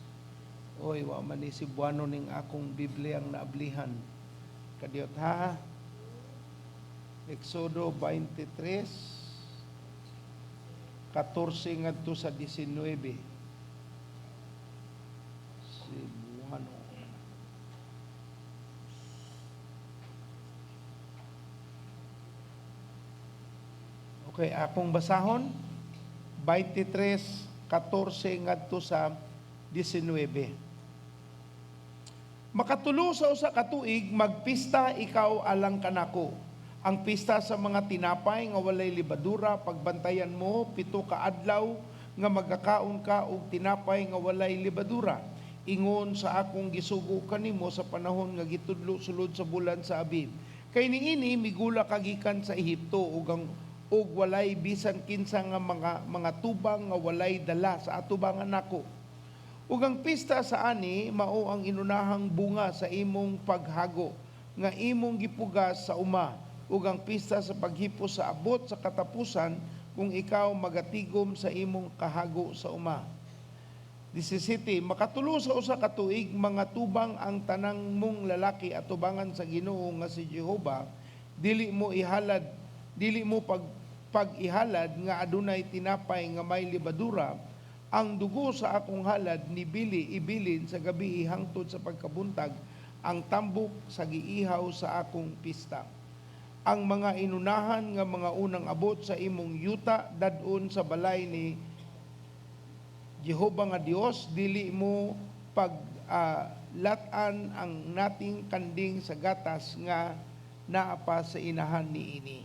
Speaker 8: Oy, wa man ni Cebuano ning akong Biblia ang naablihan. Kadiyot ha. Exodo 23 14 ngadto sa 19. Cebuano. Okay, akong basahon 23:14 ngadto sa 19. Makatulo sa usa ka tuig, magpista ikaw alang kanako. Ang pista sa mga tinapay nga walay libadura, pagbantayan mo 7 ka adlaw nga magakaon ka og tinapay nga walay libadura. Ingon sa akong gisugo kanimo sa panahon nga gitudlo sulod sa bulan sa Abib. Kay niini migula ka gikan sa Ehipto ug walay bisan kinsa nga mga tubang nga walay dala sa atubangan nako. Ug ang pista sa ani mao ang inunahang bunga sa imong paghago nga imong gipugas sa uma, ug ang pista sa paghipos sa abot sa katapusan kung ikaw magatigom sa imong kahago sa uma. 17, makatulo sa usa ka tuig mga tubang ang tanang mong lalaki atubangan sa Ginoo nga si Jehova, dili mo ihalad, dili mo pag-ihalad nga adunay tinapay nga may libadura. Ang dugo sa akong halad nibili ibilin sa gabi hangtod sa pagkabuntag, ang tambok sa giihaw sa akong pista. Ang mga inunahan nga mga unang abot sa imong yuta dadon sa balay ni Jehova nga Dios, dili mo pag latan ang nating kanding sa gatas nga naa pa sa inahan niini.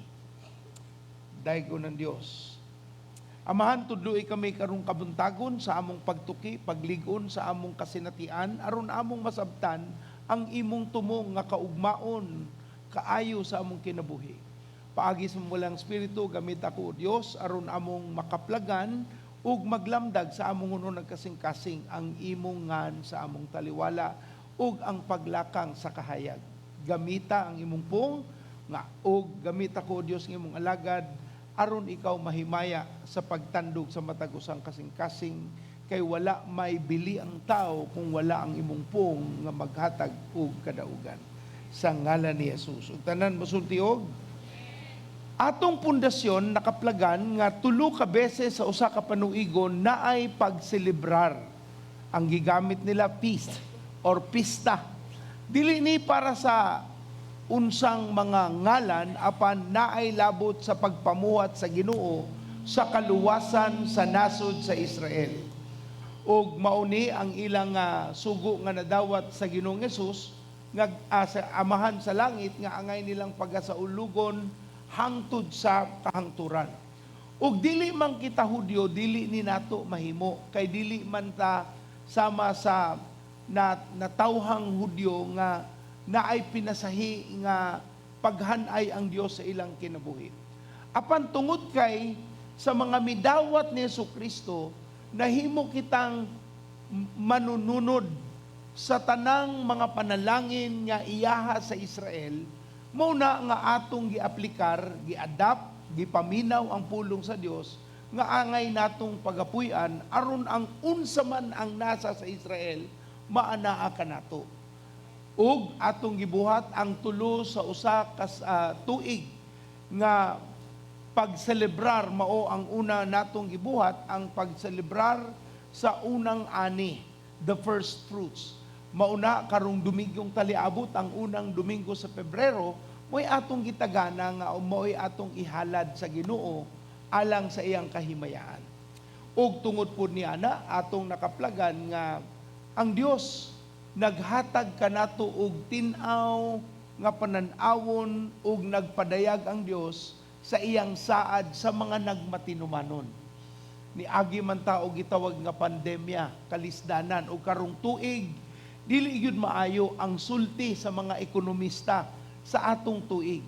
Speaker 8: Daygo ng Dios. Amahan, tudloi kami karong kabuntagon sa among pagtuki, pagligon sa among kasinatian, aron among masabtan ang imong tumong nga kaugmaon kaayo sa among kinabuhi. Paagi sa mulang espiritu, gamit ako, o Dios, aron among makaplagan ug maglamdag sa among uno nagkasing-kasing ang imong ngan sa among taliwala ug ang paglakang sa kahayag. Gamita ang imong pung nga ug gamita ko, o Dios, ng imong alagad aron ikaw mahimaya sa pagtandog sa matag usang kasing-kasing, kay wala may bili ang tao kung wala ang imong pung nga maghatag og kadaugan. Sa ngalan ni Jesus. Ug tanan mosulti og atong pundasyon nakaplagan nga tulo ka beses sa usa ka panuigon naay pagselebrar. Ang gigamit nila, feast or pista. Dili ni para sa unsang mga ngalan, apan naay labot sa pagpamuhat sa Ginoo sa kaluwasan sa nasod sa Israel. Ug mauni ang ilang sugo nga nadawat sa Ginoong Hesus nga sa Amahan sa langit nga angay nilang pagasaulugon hangtod sa kahangturan. Ug dili man kita Hudyo, dili ni nato mahimo kay dili man ta sama sa na natawhang Hudyo nga naay pinasahi nga paghanay ang Dios sa ilang kinabuhi. Apan tungod kay sa mga midawat ni Hesus Kristo, nahimo kitang manununod sa tanang mga panalangin nga iyaha sa Israel, mao na nga atong giaplikar, giadapt, gipaminaw ang pulong sa Dios nga angay natong pagapuy-an aron ang unsa man ang nasa sa Israel maanaa kanato. Ug atong gibuhat ang tulo sa usa ka tuig nga pagselebrar. Mao ang una natong gibuhat, ang pagselebrar sa unang ani, the first fruits. Mauna karong Dominggong taliabot, ang unang Domingo sa Pebrero, mo'y atong gitagana nga mo'y atong ihalad sa Ginoo alang sa iyang kahimayaan. Ug tungod pud niya na atong nakaplagan nga ang Dios naghatag kanato og tin-aw nga panan-awon ug nagpadayag ang Dios sa iyang saad sa mga nagmatinumanon. Niagi man ta og gitawag nga pandemya, kalisdanan, ug karong tuig dili gyud maayo ang sulti sa mga ekonomista sa atong tuig.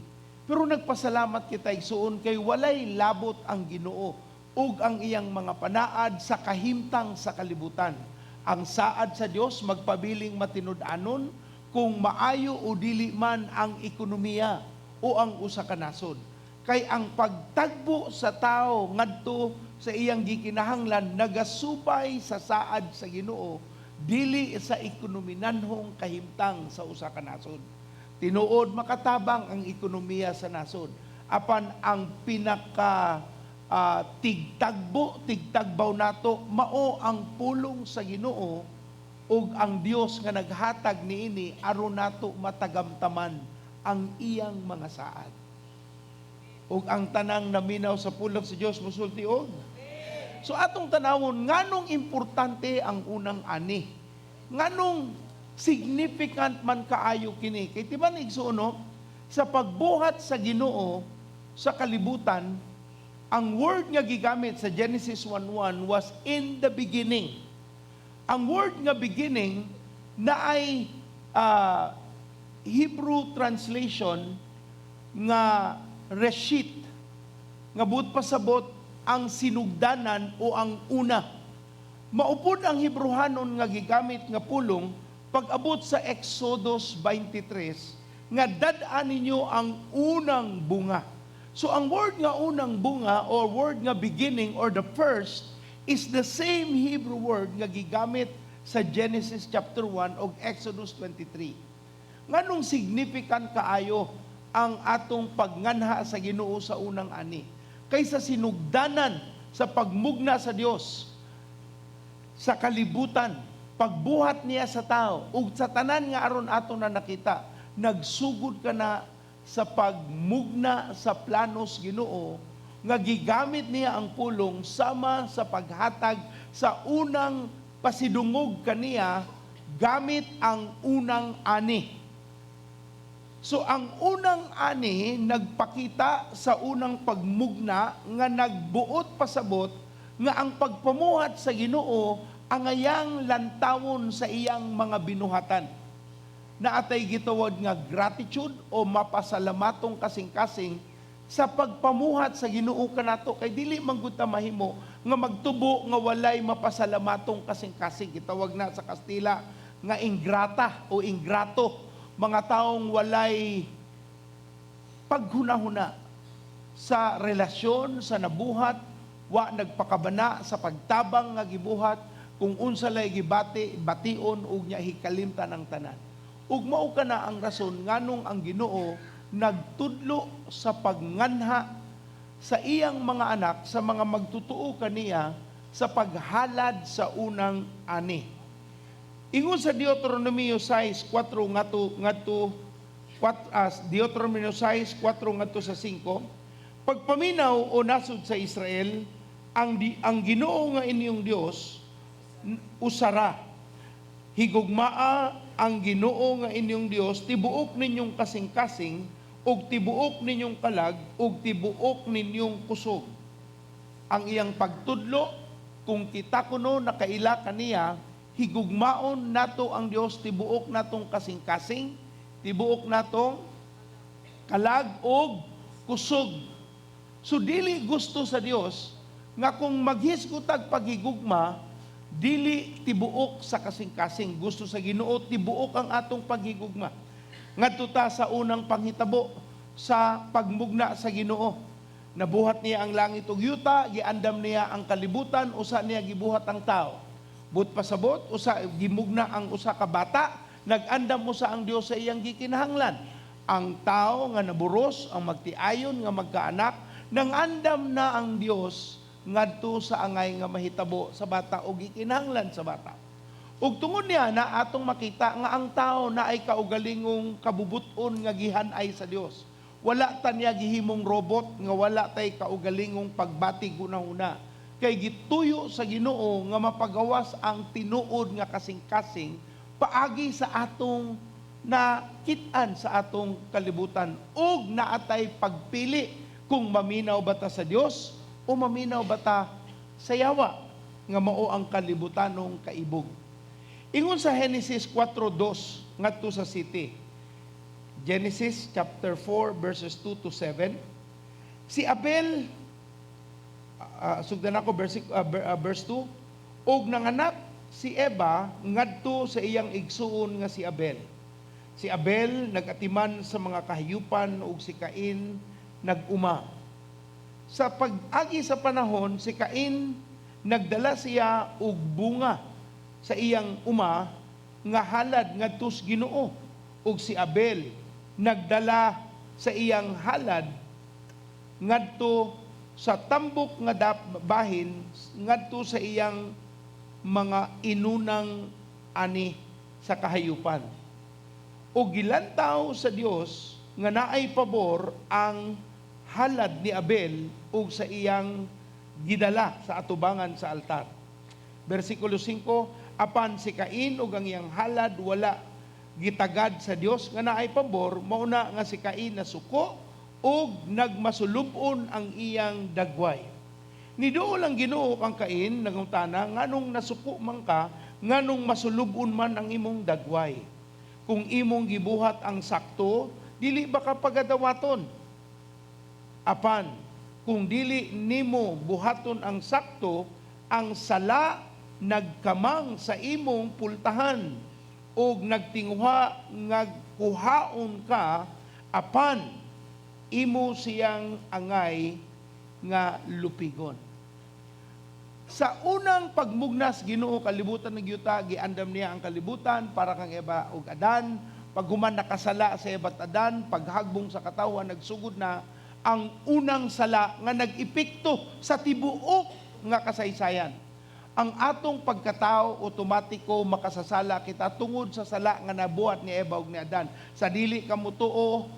Speaker 8: Pero nagpasalamat kita, igsuon, kay walay labot ang Ginoo ug ang iyang mga panaad sa kahimtang sa kalibutan. Ang saad sa Dios magpabiling matinud-anon kung maayo o dili man ang ekonomiya o ang usa ka nasod. Kay ang pagtagbo sa tao ngadto sa iyang gikinahanglan nagasubay sa saad sa Ginoo, dili sa ekonominanhong kahimtang sa usa ka nasod. Tinuod makatabang ang ekonomiya sa nasod. Apan ang pinaka tigtagbo, tigtagbaw nato mao ang pulong sa Ginoo ug ang Dios nga naghatag niini aron nato matagamtaman ang iyang mga saad. Ug ang tanang naminaw sa pulong sa Dios mosulti og. So atong tanawon nganong importante ang unang ani. Nganong significant man kaayo kini. Kay ti man, igsuon, no, sa pagbuhat sa Ginoo sa kalibutan, ang word nga gigamit sa Genesis 1:1 was "in the beginning." Ang word nga "beginning" na ay Hebrew translation nga reshit, nga buot pasabot ang sinugdanan o ang una. Mao pod ang Hebrehanon nga gigamit nga pulong pag-abot sa Exodus 23 nga dad-an ninyo ang unang bunga. So ang word nga unang bunga or word nga beginning or the first is the same Hebrew word nga gigamit sa Genesis chapter 1 og Exodus 23. Nganong significant kaayo ang atong pagnganha sa Ginoo sa unang ani? Kaysa sinugdanan sa pagmugna sa Dios sa kalibutan, pagbuhat niya sa tao ug sa tanan nga aron ato na nakita, nagsugod ka na sa pagmugna sa planos Ginoo nga gigamit niya ang pulong sama sa paghatag sa unang pasidungog kaniya gamit ang unang ani. So ang unang ani nagpakita sa unang pagmugna nga nagbuot pasabot nga ang pagpamuhat sa Ginoo angayang lantawon sa iyang mga binuhatan. Naatay gitawag nga gratitude o mapasalamatong kasing-kasing sa pagpamuhat sa Ginoo kanato, kay dili man gud ta mahimo nga magtubo nga walay mapasalamatong kasing-kasing. Gitawag na sa Kastila nga ingrata o ingrato, mga taong walay paghunahuna sa relasyon sa nabuhat, wa nagpakabana sa pagtabang nga gibuhat, kung unsa lay gibati bation ug nya hikalimtan ang tanan. Ug mao kana ang rason nganong ang Ginoo nagtudlo sa pagnganha sa iyang mga anak, sa mga magtutuo kaniya, sa paghalad sa unang ani. Ingon sa Deuteronomio 6:4 ngadto 4, Deuteronomio 6:4 ngadto sa 5, "Pagpaminaw, o nasod sa Israel, ang Ginoo nga inyong Dios usara. Higugmaa ang Ginoo nga inyong Dios tibuok ninyong kasing-kasing ug tibuok ninyong kalag ug tibuok ninyong kusog." Ang iyang pagtudlo, kung kita kuno nakaila kaniya, higugmaon nato ang Dios tibuok natong kasing-kasing, tibuok natong kalag ug kusog. So dili gusto sa Dios nga kung maghisgutag paghigugma, dili tibuok sa kasing-kasing. Gusto sa Ginoo tibuok ang atong paghigugma. Ngadto ta sa unang panghitabo sa pagmugna sa Ginoo. Nabuhat niya ang langit ug yuta, giandam niya ang kalibutan, usa niya gibuhat ang tao. But pasabot, usa gimugna ang usa ka bata, nag-andam usa ang Dios sa iyang gikinahanglan. Ang tao nga naburos, ang magtiayon nga magkaanak, nang-andam na ang Dios ngadto sa angay nga mahitabo sa bata o gikinahanglan sa bata. Ug tungod niya na atong makita nga ang tao na ay kaugalingong kabubuton nga gihan-ay sa Dios. Wala ta niya gihimong robot nga wala tay kaugalingong pagbati hunahuna. Kay gituyo sa Ginoo nga mapagawas ang tinuod nga kasing-kasing paagi sa atong nakit-an sa atong kalibutan ug naatay pagpili kung maminaw ba ta sa Dios o maminaw ba ta sa yawa nga mao ang kalibutanong kaibog. Ingon sa Genesis 4:2 ngadto sa 7. Genesis chapter 4 verses 2 to 7. Si Abel, sugdan ako verse 2, og nanganak si Eva ngadto sa iyang igsuon nga si Abel. Si Abel nagatiman sa mga kahayupan ug si Cain nag-uma. Sa pag-agi sa panahon, si Cain nagdala siya og bunga sa iyang uma nga halad ngadto sa Ginoo, ug si Abel nagdala sa iyang halad ngadto sa tambok nga bahin ngadto sa iyang mga inunang ani sa kahayupan. O gilantaw sa Dios nga naay pabor ang halad ni Abel ug sa iyang gidala sa atubangan sa altar. Versikulo 5, apan si Cain ug ang iyang halad wala gitagad sa Dios nga naay pabor, mauna nga si Cain nasuko ug nagmasulub-on ang iyang dagway. Niduol ang Ginoo kang Cain, nangutana, nganong nasuko man ka, nganong masulub-on man ang imong dagway? Kung imong gibuhat ang sakto, dili ba ka pagadawaton? Apan, kung dili nimo buhaton ang sakto, ang sala nagkamang sa imong pultahan ug nagtinguha nga kuhaon ka, apan imo siyang angay nga lupigon. Sa unang pagmugnas Ginoo kalibutan ng yuta, giandam niya ang kalibutan para kang Eva ug Adan. Paghuman nakasala sa Eva at Adan, paghagbong sa katawan, nagsugod na ang unang sala nga nag-epekto sa tibuok nga kasaysayan. Ang atong pagkatao otomatiko makasasala kita tungod sa sala nga nabuhat ni Eva ug ni Adan. Sa dili ka mutuo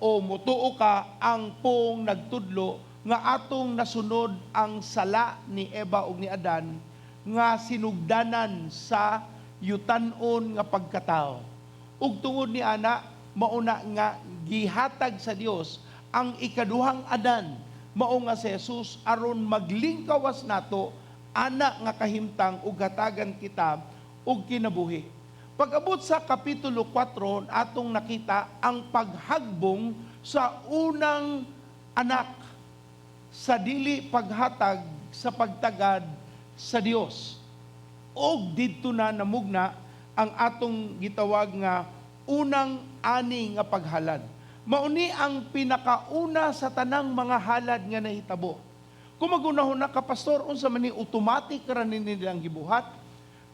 Speaker 8: o mutuo ka, ang pong nagtudlo nga atong nasunod ang sala ni Eva ug ni Adan nga sinugdanan sa yutan-on nga pagkatao. Ug tungod ni ana, mauna nga gihatag sa Dios ang ikaduhang Adan, mao nga si Jesus, aron maglingkawas nato ana nga kahimtang ug hatagan kita og kinabuhi. Pag-abot sa Kapitulo 4, atong nakita ang paghagbong sa unang anak sa dili paghatag sa pagtagad sa Dios. Og didto na namugna ang atong gitawag nga unang ani nga paghalad. Mauni ang pinakauna sa tanang mga halad nga nahitabo. Kung magunahon na ka, "Pastor, unsa man ni, automatic ra ni nilang gibuhat?"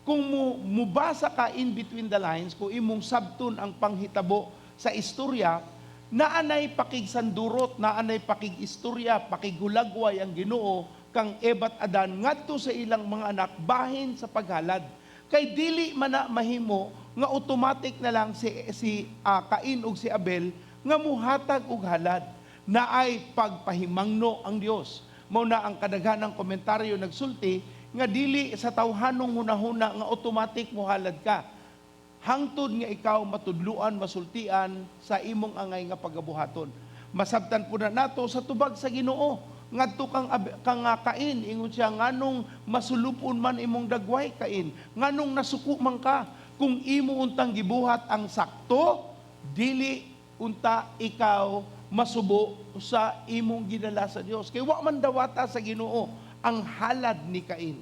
Speaker 8: Kung mo mubasa ka in between the lines, kung imong sabton ang panghitabo sa istorya, naanay pakigsandurot, naanay pakigistorya, pakighulagway ang Ginoo kang Eva at Adan ngadto sa ilang mga anak bahin sa paghalad. Kay dili man na mahimo nga automatic na lang si si Cain ug si Abel nga muhatag og halad. Naay pagpahimangno ang Dios. Mao na ang kadaghanang komentaryo nagsulti nga dili sa tawhanong hunahuna nga automatic muhalad ka. Hangtod nga ikaw matudluan, masultian sa imong angay nga pagabuhaton. Masabtan po na nato sa tubag sa Ginoo ngadto kang Cain, ingon siya, "Nganong masulupon man imong dagway, Cain? Nganong nasuko man ka? Kung imo untang gibuhat ang sakto, dili unta ikaw masubo sa imong gidala sa Dios." Kay wa man dawata sa Ginoo ang halad ni Cain.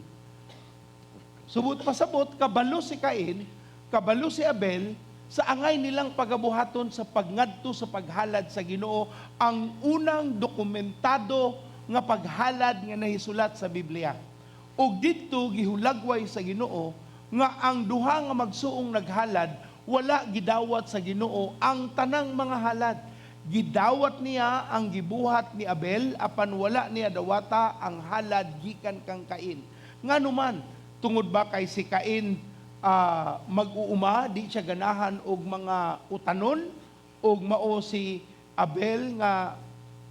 Speaker 8: Subot pasabot, kabalo si Cain, kabalo si Abel sa angay nilang pagabuhaton sa pagngadto sa paghalad sa Ginoo, ang unang dokumentado nga paghalad nga nahisulat sa Biblia. Ug didto gihulagway sa Ginoo nga ang duha nga magsuong naghalad, wala gidawat sa Ginoo ang tanang mga halad. Gidawat niya ang gibuhat ni Abel, apan wala niya dawata ang halad gikan kang Cain. Ngano man? Tungod ba kay si Cain mag-uuma, di siya ganahan og mga utanon, og mao si Abel nga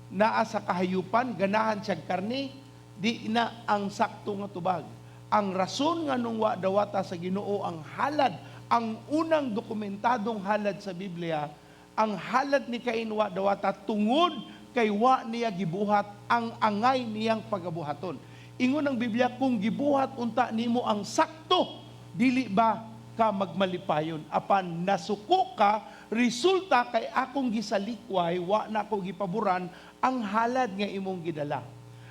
Speaker 8: naa sa kahayupan, ganahan siya karne? Di na ang sakto nga tubag. Ang rason nga nung wa dawata sa Ginoo ang halad, ang unang dokumentadong halad sa Biblia, ang halad ni Cain wa dawata tungod kay wa niya gibuhat ang angay niyang pagabuhaton. Ingon ang Biblia, kung gibuhat unta nimo ang sakto, dili ba ka magmalipayon? Apan nasuko ka, resulta kay akong gisalikway, wa na ko gipaboran ang halad nga imong gidala.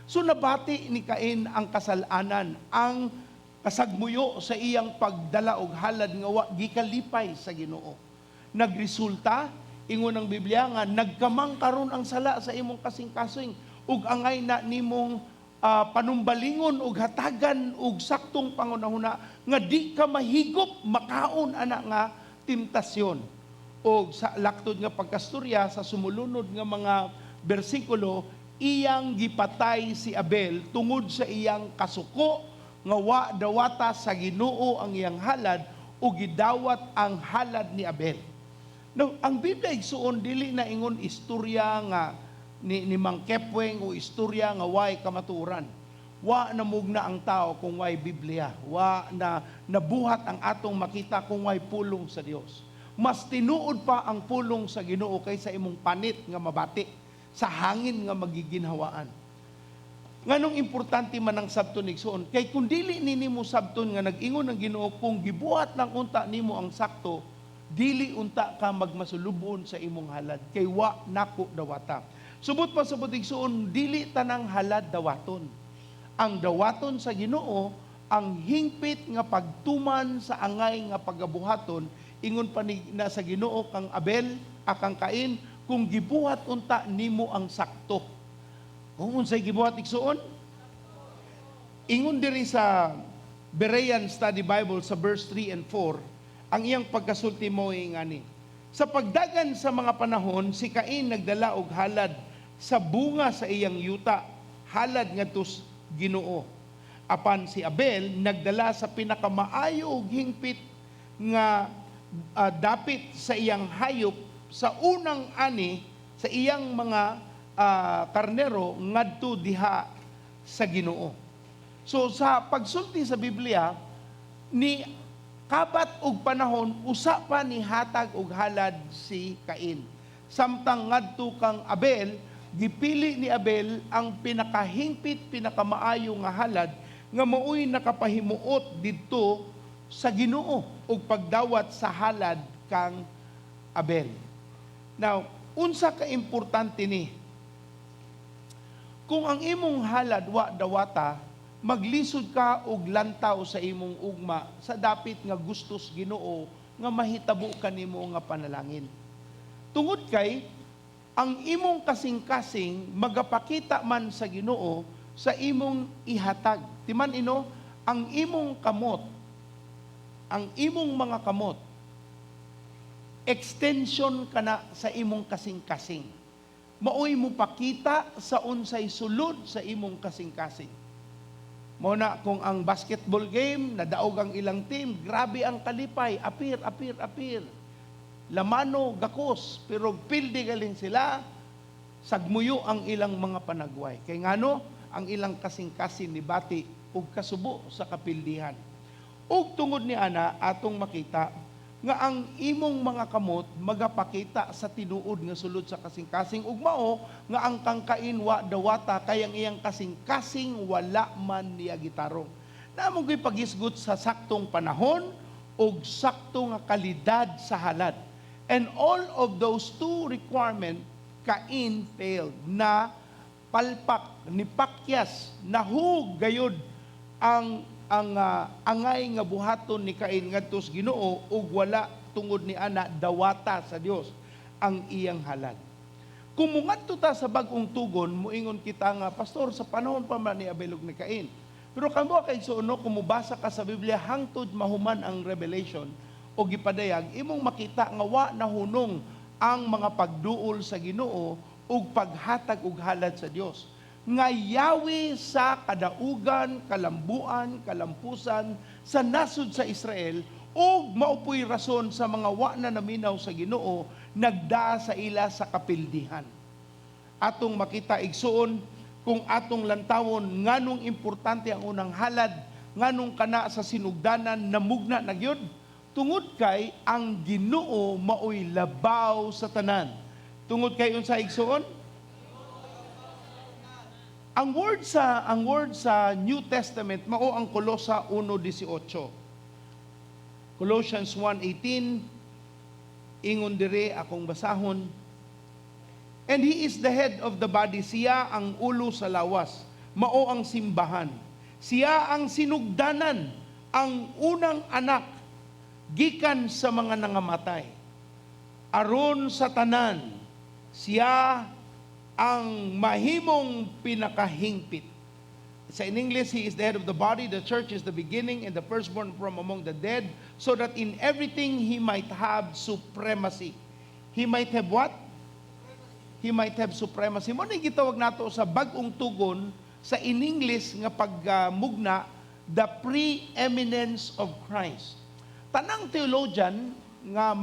Speaker 8: So nabati ni Cain ang kasalanan, ang kasagmuyo sa iyang pagdala og halad nga wa gikalipay sa Ginoo. Nagresulta, ingon ang Biblia, nga nagkamang karon ang sala sa imong kasing-kasing ug angay na nimong panumbalingon ug hatagan og saktong pangunahuna nga di ka mahigop makaon ana nga temptasyon. Og sa laktod nga pagkastorya sa sumulunod nga mga bersikulo, iyang gipatay si Abel tungod sa iyang kasuko nga wa dawata sa Ginoo ang iyang halad ug gidawat ang halad ni Abel. Now, ang Biblia, igsuon, dili na ingon istorya nga ni Mang Kepweng o istorya nga way kamatuoran. Wa namugna ang tao kung way Biblia. Wa na nabuhat ang atong makita kung way pulong sa Dios. Mas tinuod pa ang pulong sa Ginoo kaysa imong panit nga mabati sa hangin nga magiginhawaan. Nganong importante man ang sabton, igsuon? Kay kung dili ni nimo sabton nga nag-ingon ang Ginoo, kung gibuhat lang unta nimo ang sakto, dili unta ka magmasulubon sa imong halad kay wa nako dawata. Subot pa sabot, igsuon, dili tanang halad dawaton. Ang dawaton sa Ginoo ang hingpit nga pagtuman sa angay nga pagabuhaton. Ingon pa ni na sa Ginoo kang Abel akang Cain, kung gibuhat unta nimo ang sakto. Kung unsay gibuhat, igsuon? Ingon diri sa Berean Study Bible sa verse 3 and 4, ang iyang pagkasulti mo ngani. Sa pagdagan sa mga panahon, si Cain nagdala og halad sa bunga sa iyang yuta, halad ngadto sa Ginoo. Apan si Abel nagdala sa pinakamaayo og hingpit nga dapit sa iyang hayop sa unang ani sa iyang mga karnero ngadto diha sa Ginoo. So sa pagsulti sa Biblia, ni kabat og panahon usa pa ni hatag og halad si Cain. Samtang ngadto kang Abel, gipili ni Abel ang pinakahingpit, pinakamaayo nga halad nga maoy nakapahimuot didto sa Ginoo og pagdawat sa halad kang Abel. Now, unsa ka importante ni? Kung ang imong halad wa dawata, maglisod ka og lantaw sa imong ugma sa dapit nga gustos Ginoo nga mahitabo kanimo nga panalangin. Tungod kay ang imong kasing-kasing magapakita man sa Ginoo sa imong ihatag. Timan ino, ang imong kamot Ang imong mga kamot, extension kana sa imong kasing-kasing. Maoy mo pakita sa unsay sulod sa imong kasing-kasing. Mao na kung ang basketball game, nadaog ang ilang team, grabe ang kalipay, apir, apir, apir. Lamano, gakos, pero pildi galing sila, sagmuyo ang ilang mga panagway. Kay ngano, ang ilang kasing-kasing nibati ug kasubo sa kapildihan. Ug tungod ni ana atong makita nga ang imong mga kamot magapakita sa tinuod nga sulod sa kasing-kasing, ug mao nga ang kang Cain wa dawata kay ang iyang kasing-kasing wala man niya gitarong. Namo gyud pagisgot sa saktong panahon ug sakto nga kalidad sa halad. And all of those two requirement, Cain failed na palpak ni pakyas, nahug gayud ang angay nga buhaton ni Cain ngadto sa Ginoo, ug wala tungod ni ana dawata sa Dios ang iyang halad. Kung mungadto ta sa Bag-ong Tugon, muingon kita nga, "Pastor, sa panahon pa man ni Abel ug ni Cain." Pero kamo kay no, kung mubasa ka sa Biblia hangtod mahuman ang Revelation o gipadayag, imong makita nga wa nahunong ang mga pagduol sa Ginoo ug paghatag og halad sa Dios. Nga yawi sa kadaugan, kalambuan, kalampusan sa nasod sa Israel, ug mao poy rason sa mga wa na naminaw sa Ginoo nagdaa sa ila sa kapildihan. Atong makita, igsuon, kung atong lantawon nganong importante ang unang halad, nganong kana sa sinugdanan namugna na gyud, tungod kay ang Ginoo maoy labaw sa tanan. Tungod kay unsa, igsuon? Ang word sa New Testament mao ang Colosa 1:18. Colossians 1:18, ingon dire, akong basahon: "And he is the head of the body, siya ang ulo sa lawas, mao ang simbahan. Siya ang sinugdanan, ang unang anak gikan sa mga nangamatay. Aron sa tanan, siya ang mahimong pinakahingpit." Sa in English, "He is the head of the body, the church is the beginning and the firstborn from among the dead, so that in everything he might have supremacy." He might have what? He might have supremacy. Mao ni gitawag nato sa Bag-ong Tugon sa in English nga pagmugna, the preeminence of Christ. Tanang theologian nga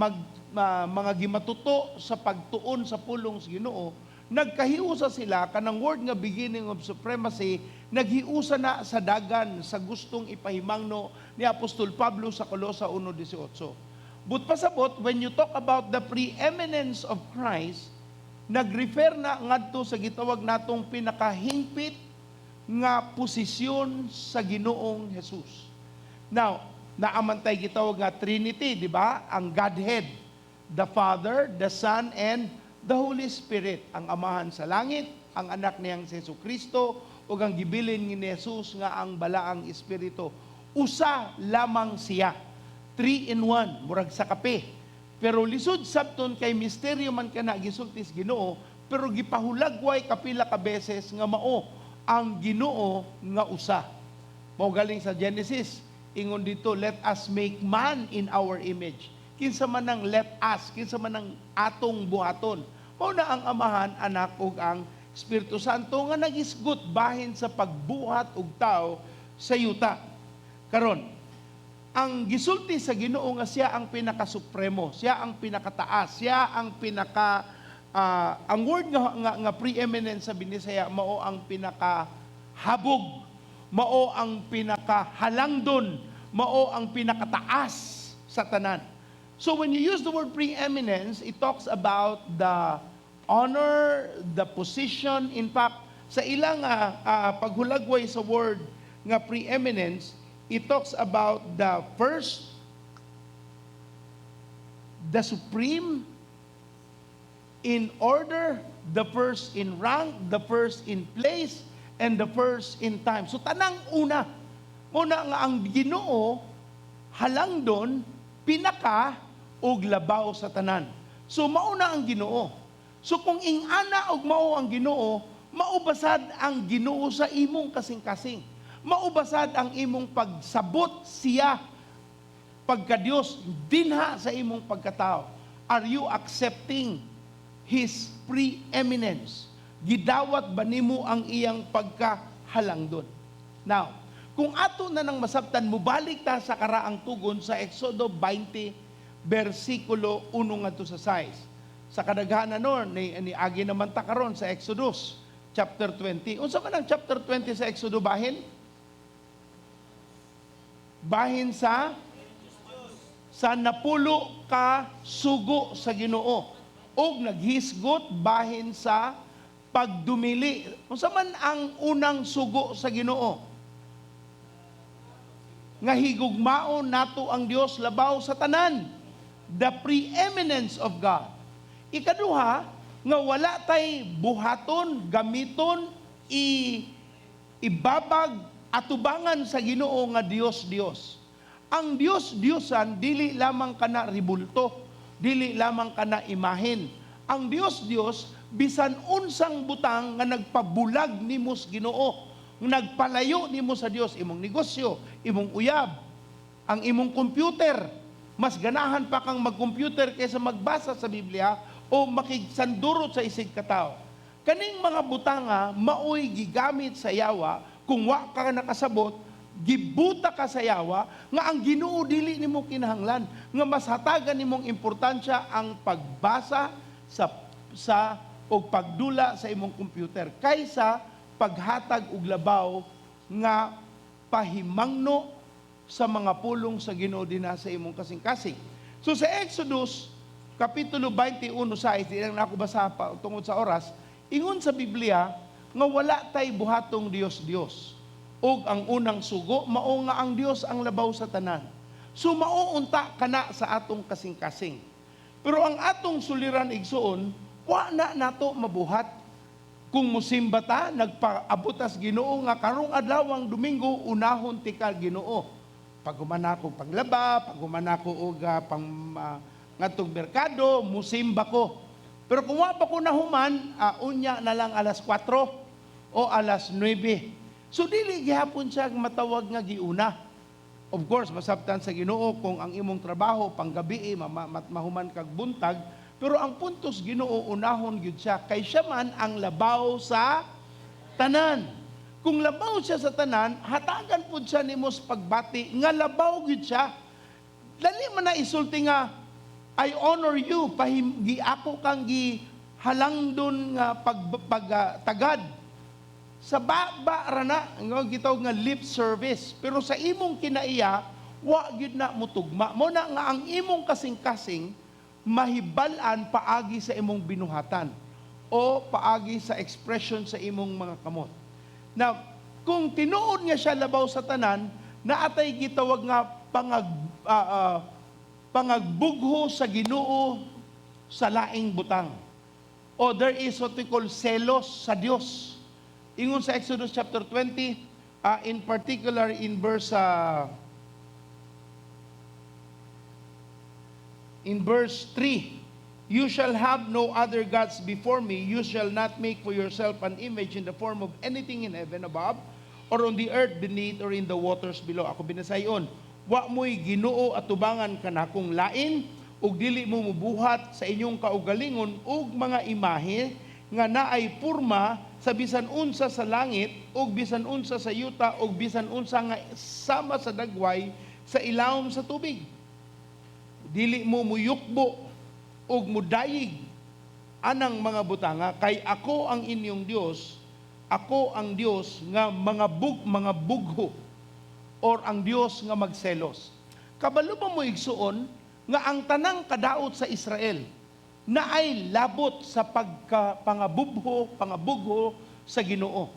Speaker 8: mga gimatuto sa pagtuon sa pulong sa Ginoo, nagkahiusa sila kanang word nga beginning of supremacy, naghiusa na sa dagan sa gustong ipahimangno ni Apostol Pablo sa Colosa 1:18. But pasabot, when you talk about the preeminence of Christ, nag-refer na ngadto sa gitawag natong pinakahingpit nga posisyon sa Ginoong Jesus. Now, naa man tay gitawag nga Trinity, di ba? Ang Godhead, the Father, the Son, and the Holy Spirit. Ang Amahan sa langit, ang anak niyang si Jesu Kristo, ug ang gibilin ni Jesus nga ang Balaang Espiritu. Usa lamang siya. Three in one, murag sa kape. Pero lisod sabton kay misteryo man kana gisulti sa Ginoo, pero gipahulagway kapila ka beses nga mao ang Ginoo nga usa. Mao galing sa Genesis, ingon dito, "Let us make man in our image." Kinsa man ang let us, kinsa man ang atong buhaton? Mao na ang Amahan, Anak ug ang Espiritu Santo nga nagisgot bahin sa pagbuhat og tao sa yuta. Karon, ang gisulti sa Ginoo nga siya ang pinakasupremo, siya ang pinakataas, siya ang pinaka ang word nga preeminent sa Binisaya mao ang pinakahabog, mao ang pinakahalangdon, mao ang pinakataas sa tanan. So when you use the word preeminence, it talks about the honor, the position. In fact, sa ilang paghulagway sa word nga preeminence, it talks about the first, the supreme, in order, the first in rank, the first in place, and the first in time. So tanang una. Muna nga ang Ginoo halangdon, pinaka og labaw sa tanan. So mauna ang Ginoo. So kung ingana og mao ang Ginoo, maubasad ang Ginoo sa imong kasing-kasing. Maubasad ang imong pagsabot siya. pagka-Dios dinha sa imong pagkatao? Are you accepting His preeminence? Gidawat ba nimo ang iyang pagkahalangdon? Now, kung ato na nang masabtan, mubalik ta sa karaang tugon sa Exodo 20, versikulo 1 ngadto sa 6. Sa kadaghanan nun, ni agi naman ta karon sa Exodus chapter 20. Unsa man ang chapter 20 sa Exodo bahin? Bahin sa 10 ka sugo sa Ginoo ug naghisgot bahin sa pagdumili. Unsa man ang unang sugo sa Ginoo? Nga higugmaon nato ang Dios labaw sa tanan. The preeminence of God. Ikaduha, nga wala tay buhaton, gamiton, ibabag atubangan sa Ginoo nga Dios Dios. Ang Dios Diosan dili lamang kana ribulto, dili lamang kana imahen. Ang Dios Dios bisan unsang butang nga nagpabulag nimo sa Ginoo, nagpalayo nimo sa Dios, imong negosyo, imong uyab, ang imong computer. Mas ganahan pa kang mag-computer kaysa magbasa sa Biblia o makigsandurot sa isig katao. Kaning mga butanga maoy gigamit sa yawa. Kung wa ka nakasabot, gibuta ka sa yawa nga ang Ginoo dili nimo kinahanglan, nga mas hatagan nimong importansya ang pagbasa sa og pagdula sa imong computer kaysa paghatag og labaw nga pahimangno sa mga pulong sa Ginoo dinha sa imong kasing-kasing. So sa Exodus kapitulo 21:6, di lang nako basa pa tungod sa oras, ingon sa Biblia nga wala tay buhatong Dios-Dios. Ug ang unang sugo mao nga ang Dios ang labaw sa tanan. So mao unta kana sa atong kasing-kasing. Pero ang atong suliran, igsuon, wa na nato mabuhat. Kung musimba ta, nagpaabot tas Ginoo nga karong adlaw ang Domingo, unahon tika Ginoo. Paghuman ako paglaba, paghuman ako og pang ngadtong merkado, musimba ko. Pero kung wa pa ko nahuman, unya na lang alas 4 o alas 9. So dili gihapon siya matawag nga giuna. Of course, masabtan sa Ginoo kung ang imong trabaho panggabi, mahuman kag buntag, pero ang puntos Ginoo unahon gyud siya kay siya man ang labaw sa tanan. Kung labaw siya sa tanan, hatagan pud siya nimo sa pagbati nga labaw gyud siya. Dali man na isulti nga I honor you, pahim gi ako kang gihalangdon nga pag, pag tagad. Sa baba ra na nga gitawag nga lip service, pero sa imong kinaiya wa gyud na mutugma mo na nga ang imong kasing-kasing mahibal-an paagi sa imong binuhatan o paagi sa expression sa imong mga kamot. Now, kung tinuod nga siya labaw sa tanan, naatay gitawag nga pangagbugho sa Ginoo sa laing butang. O there is what we call selos sa Dios. Ingon sa Exodus chapter 20, in particular in verse 3, "You shall have no other gods before me. You shall not make for yourself an image in the form of anything in heaven above, or on the earth beneath, or in the waters below." Ako binasayon, "Wa mo'y Ginoo atubangan kanakong lain, ug dili mo mubuhat sa inyong kaugalingon og mga imahe nga naay purma sa bisan unsa sa langit ug bisan unsa sa yuta ug bisan unsa nga sama sa dagway sa ilawom sa tubig. Dili mo muyukbo ug mudayig anang mga butanga kay ako ang inyong Dios, ako ang Dios nga mga bugho or ang Dios nga magselos." Kabalo ba mo, igsuon, nga ang tanang kadaot sa Israel na ay labot sa pagka pangabubho, pangabugho sa Ginoo?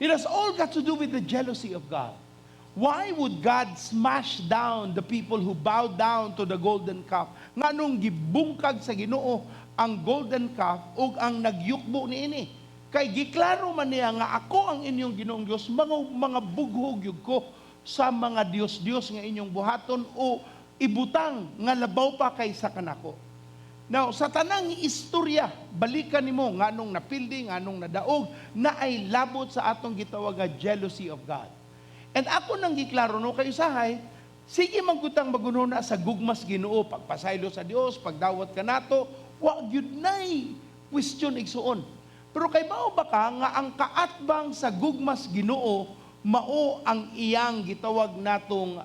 Speaker 8: It has all got to do with the jealousy of God. Why would God smash down the people who bow down to the golden calf? Nganong gibungkag sa Ginoo ang golden calf ug ang nagyukbo niini? Kay giklaro man niya nga ako ang inyong Ginoong Dios, mga bughog gyud ko sa mga dios-dios nga inyong buhaton o ibutang nga labaw pa kaysa kanako. Now, sa tanang istorya, balikan nimo nganong napildi, nganong nadaog, na ay labot sa atong gitawag nga jealousy of God. And ako nang giklaro no kay usahay, Sige man gud tang maghunahuna sa gugmas Ginoo, pagpasaylo sa Dios, pagdawat kanato, wa gyud nay question, igsuon. Pero kay mao ba ka nga ang kaatbang sa gugmas Ginoo mao ang iyang gitawag natong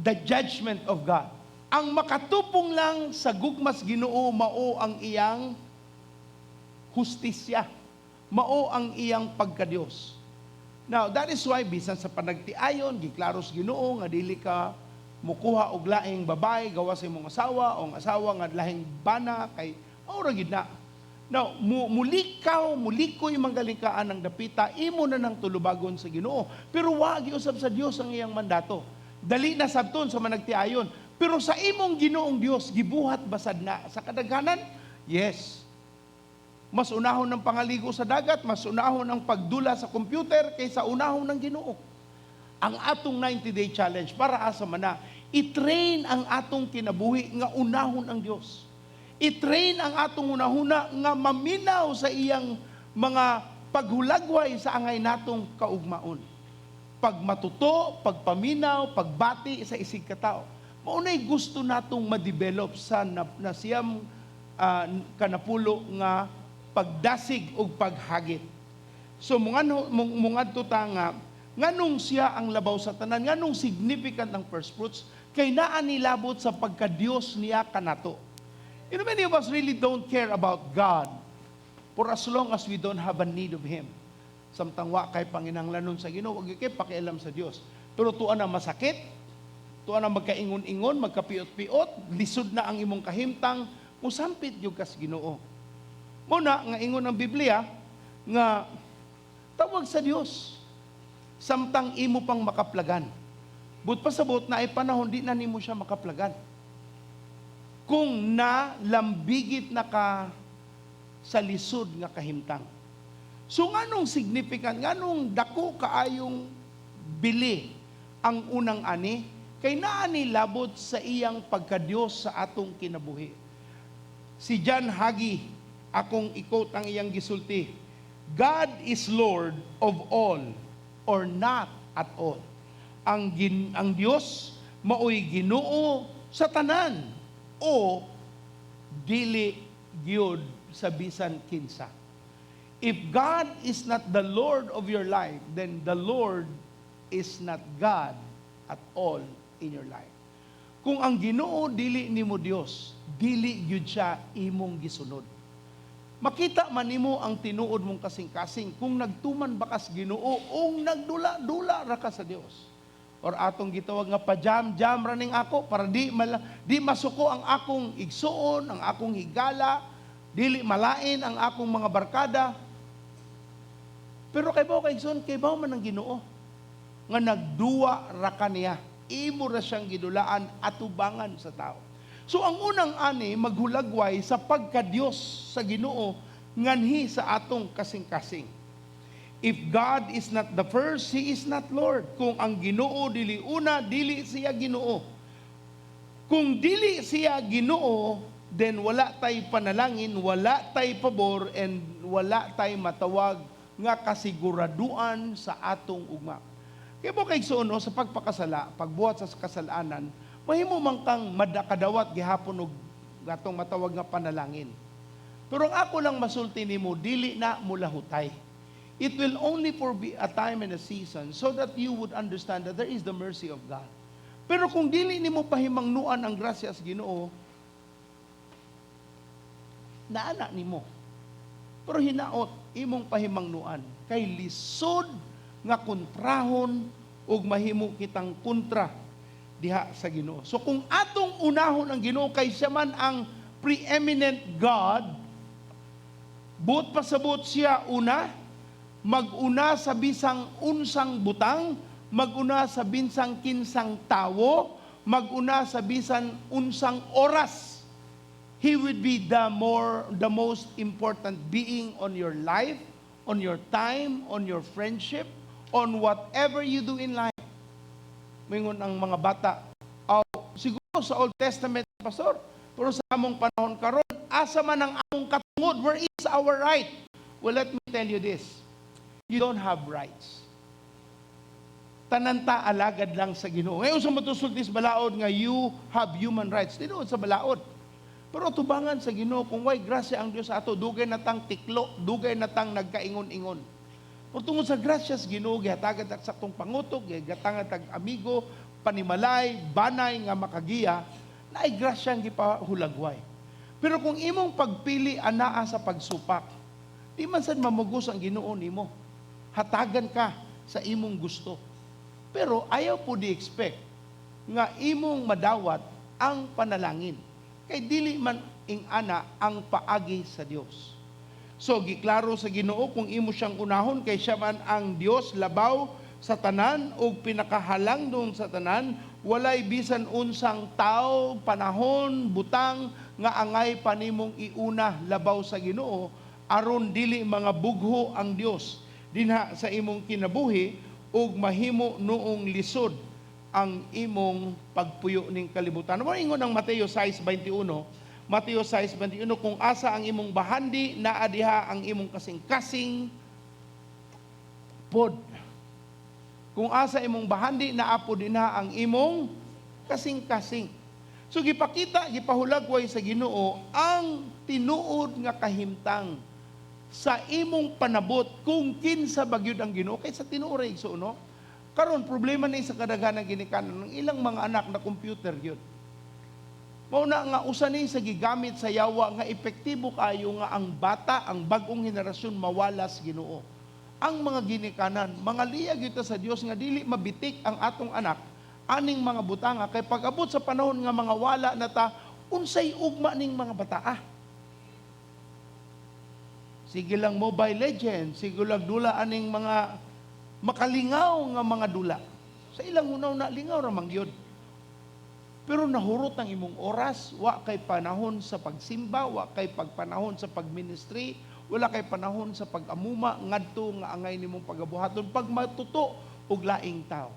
Speaker 8: the judgment of God? Ang makatupong lang sa gugmas Ginoo mao ang iyang hustisya. Mao ang iyang pagkadiyos. Now, that is why bisan sa panagtiayon, giklaro sa Ginoo nga dili ka mukuha og laing babae gawas sa imong asawa o ang asawa nga lahing bana kay mao ra gid na. Now, mulikaw, mulikoy manggalingkaan ang dapita, imo na nang tulubagon sa Ginoo. Pero wa giusab sa Dios ang iyang mandato. Dali na sabton sa managtiayon. Pero sa imong Ginoong Dios, gibuhat basad na sa kadaghanan? Yes. Mas unahon ng pangaligo sa dagat, mas unahon ang pagdula sa computer kaysa unahon ng Ginoo. Ang atong 90-day challenge para asa man na, i-train ang atong kinabuhi nga unahon ang Dios. I-train ang atong hunahuna nga maminaw sa iyang mga paghulagway sa angay natong kaugmaon. Pagmatuto, pagpaminaw, pagbati sa isig katao. Maunay gusto natong ma-develop sa na 99 nga pagdasig ug paghagit. So mungadto ta nga nganong siya ang labaw sa tanan, nganong significant ang first fruits, kay naa nilabot sa pagka-Dios niya kanato. Many of us really don't care about God for as long as we don't have a need of Him. Samtang wa kay panginahanglanon sa Ginoo, wag kay pakialam sa Dios. Pero tuwa na masakit, tuwa na magkaingon-ingon, magkapiot-piot, lisod na ang imong kahimtang, musampit gyud kas Ginoo. Mao na nga ingon ang Biblia nga tawag sa Dios samtang imo pang makaplagan. But pasabot na ay panahon di na nimo siya makaplagan. Kung nalambigit na ka sa lisod nga kahimtang. So nganong significant, nganong dako kaayong bili ang unang ani, kay naa ni labot sa iyang pagkadiyos sa atong kinabuhi. Si John Hagee, akong i-quote ang iyang gisulti, "God is Lord of all or not at all." Ang Dios maoy Ginoo sa tanan o dili gyud sa bisan kinsa. If God is not the Lord of your life, then the Lord is not God at all in your life. Kung ang Ginoo dili nimo Dios, dili gyud siya imong gisunod. Makita man nimo ang tinuod mong kasing-kasing kung nagtuman ba kas Ginoo o nagdula-dula ra ka sa Dios. Or atong gitawag nga pa-jam-jam ra ning ako para di masuko ang akong igsuon, ang akong higala, dili malain ang akong mga barkada. Pero kay baw kay igsuon, kay baw man ang Ginoo nga nagduwa ra ka niya. Imo ra siyang gidulaan atubangan sa tao. So ang unang ani maghulagway sa pagka-Dios sa Ginoo nganhi sa atong kasing-kasing. If God is not the first, He is not Lord. Kung ang Ginoo dili una, dili siya Ginoo. Kung dili siya Ginoo, then wala tay panalangin, wala tay pabor, and wala tay matawag nga kasiguraduan sa atong ugma. Kaya mo kay no, sa pagpakasala, pagbuhat sa kasalanan, mahimo man kang madakadawat gihapon og gatong matawag nga panalangin. Pero ang ako lang masulti nimo, dili na mulahutay. It will only for be a time and a season so that you would understand that there is the mercy of God. Pero kung dili nimo pahimangnuan ang grasya sa Ginoo, naana nimo. Pero hinaot imong pahimangnuan kay lisod nga kontrahon ug mahimo kitang kontra diha sa Ginoo. So kung atong unahon ang Ginoo kay siya man ang preeminent God, buot pasabot siya una, maguna sa bisang unsang butang, maguna sa binsang kinsang tawo, maguna sa bisan unsang oras. He would be the most important being on your life, on your time, on your friendship, on whatever you do in life. Mingon ang mga bata, "Oh, siguro sa Old Testament, Pastor, pero sa among panahon karon, asa man ang among katungod? Where is our right?" Well, let me tell you this. You don't have rights. Tanan ta alagad lang sa Ginoo. Ngayon sa matusulti sa balaod nga you have human rights, tinuod sa balaod. Pero tubangan sa Ginoo kung way grasya ang Dios ato, dugay na tang tiklo, dugay na tang nagkaingon-ingon. Pero tungod sa grasya sa Ginoo, gihatagan tag saktong pangutog, gihatangan tag amigo, panimalay, banay nga makagiya, naay grasya ang gipahulagway. Pero kung imong pagpili anaa sa pagsupak, di man sad mamugos ang Ginoo nimo. Hatagan ka sa imong gusto. Pero ayaw po di expect nga imong madawat ang panalangin. Kay dili man ing-ana ang paagi sa Dios. So giklaro sa Ginoo kung imo siyang unahon kay siya man ang Dios labaw sa tanan ug pinakahalangdong sa tanan, walay bisan unsang tao, panahon, butang nga angay panimong iuna labaw sa Ginoo aron dili mga bugho ang Dios dinha sa imong kinabuhi ug mahimo noong lisod ang imong pagpuyo ning kalibutan. Mo ingon ang Mateo 6:21. Mateo 6:21, kung asa ang imong bahandi, naa diha ang imong kasing-kasing pod. Kung asa imong bahandi, naa pod dinha ang imong kasing-kasing. So gipakita, gipahulagway sa Ginoo ang tinuod nga kahimtang sa imong panabot kung kinsa ba gyud ang Ginoo kaysa tinuod ra, igsoon, no? Karon problema ni sa kadaghanan ginikanan ng ilang mga anak na computer gyud. Mao na nga usa ni sa gigamit sa yawa nga epektibo kayo nga ang bata, ang bag-ong henerasyon mawala sa Ginoo. Ang mga ginikanan, mga liyag gyud ta sa Dios nga dili mabitik ang atong anak aning mga butanga kay pag-abot sa panahon nga mga wala na ta, unsay ugma ning mga bataa? Sige lang Mobile Legends, sige lang dula aning mga makalingaw nga mga dula. Sa ilang hunaw na lingaw ra man gyud. Pero nahurot ang imong oras, wa kay panahon sa pagsimba, wa kay pagpanahon sa pagministry, wala kay panahon sa pag-amuma ngadto nga angay nimong pagabuhaton pag matuto og laing tao.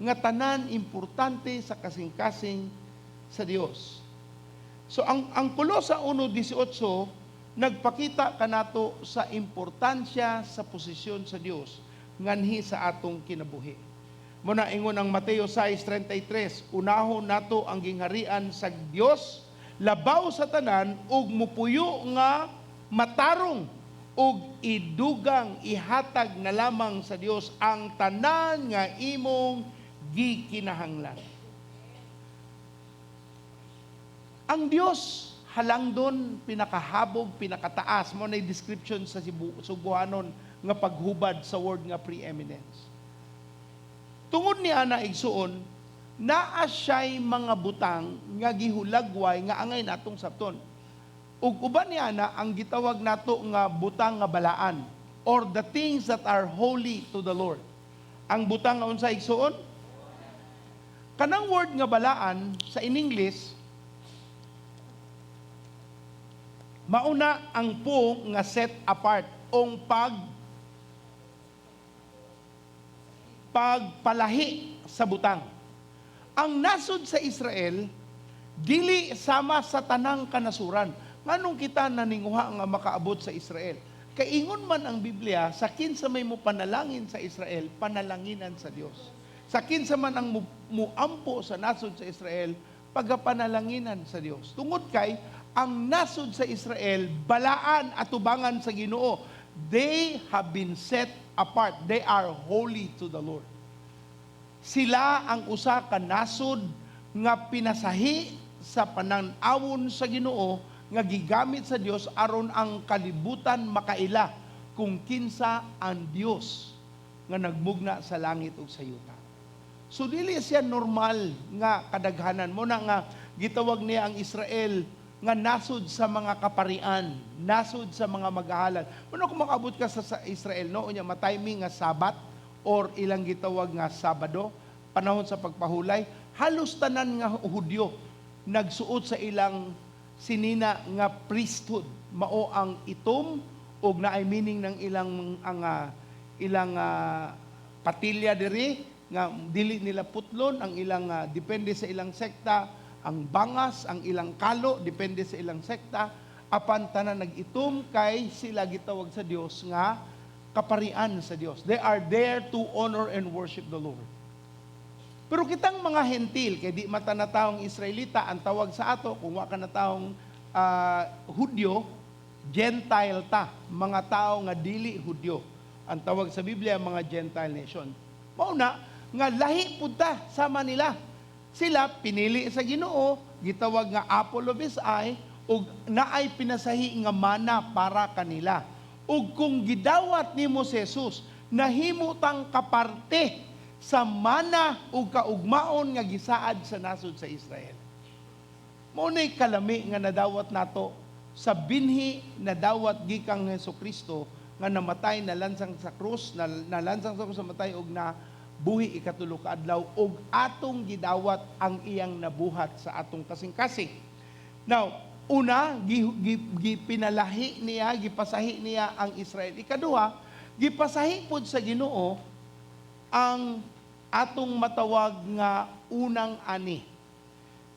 Speaker 8: Nga tanan importante sa kasing-kasing sa Dios. So ang Kolosa 1:18 nagpakita kanato sa importansya sa posisyon sa Dios nganhi sa atong kinabuhi. Muna ingon ang Mateo 6:33, unahon nato ang gingharian sa Dios labaw sa tanan ug mupuyo nga matarong ug idugang ihatag na lamang sa Dios ang tanan nga imong gikinahanglan. Ang Dios halangdon, pinakahabog, pinakataas mo na description sa Sugbuhanon nga paghubad sa word nga preeminence. Tungod ni ana, igsuon, naa siya'y mga butang nga gihulagway nga angay natong sabton. Ug uban ni ana ang gitawag nato nga butang nga balaan or the things that are holy to the Lord. Ang butang nga unsa, igsuon? Kanang word nga balaan sa in English mauna ang pung nga set apart ong pagpalahi sa butang. Ang nasod sa Israel dili sama sa tanang kanasuran. Nganong kita naninguha nga makaabot sa Israel? Kaingon man ang Biblia, sa kinsa may mo panalangin sa Israel, panalanginan sa Dios. Sa kinsa man ang muampo sa nasod sa Israel, pagapanalanginan sa Dios. Tungod kay ang nasod sa Israel balaan atubangan sa Ginoo. They have been set apart. They are holy to the Lord. Sila ang usa ka nasod nga pinasahi sa panan-awon sa Ginoo nga gigamit sa Dios aron ang kalibutan makaila kung kinsa ang Dios nga nagmugna sa langit ug sa yuta. So dili siya normal nga kadaghanan mo na nga gitawag niya ang Israel nga nasod sa mga kaparian, nasod sa mga magahalan. Muna kung makaabot ka sa Israel, no, unya matiming nga Sabat or ilang gitawag nga Sabado, panahon sa pagpahulay, halos tanan nga Hudyo nagsuot sa ilang sinina nga priesthood. Mao ang itom og naay meaning ng ilang ang ilang patilya diri nga dili nila putlon ang ilang depende sa ilang sekta, ang bangas, ang ilang kalo depende sa ilang sekta, apan tanan nag-itom kay sila gitawag sa Dios nga Kaparian sa Dios. They are there to honor and worship the Lord. Pero kitang mga Hentil, kay di man ta natawong Israelita, ang tawag sa ato, kung wa ka natawong Hudyo, Gentile ta, mga tao nga dili Hudyo. Ang tawag sa Biblia, mga Gentile nation. Mao na nga lahi pud ta sama nila. Sila pinili sa Ginoo, gitawag nga apple of his eye, ug naay pinasahi nga mana para kanila. Ug kung gidawat nimo si Jesus, nahimo tang kaparte sa mana ug kaugmaon nga gisaad sa nasod sa Israel. Mao na'y kalami nga nadawat nato sa binhi nadawat gikang Hesus Kristo nga namatay, nalansang sa krus, nalansang sa krus, namatay og na buhi ikatulo ka adlaw ug atong gidawat ang iyang nabuhat sa atong kasing-kasing. Now, una, gipinalahi niya, gipasahi niya ang Israel. Ikaduha, gipasahi pod sa Ginoo ang atong matawag nga unang ani.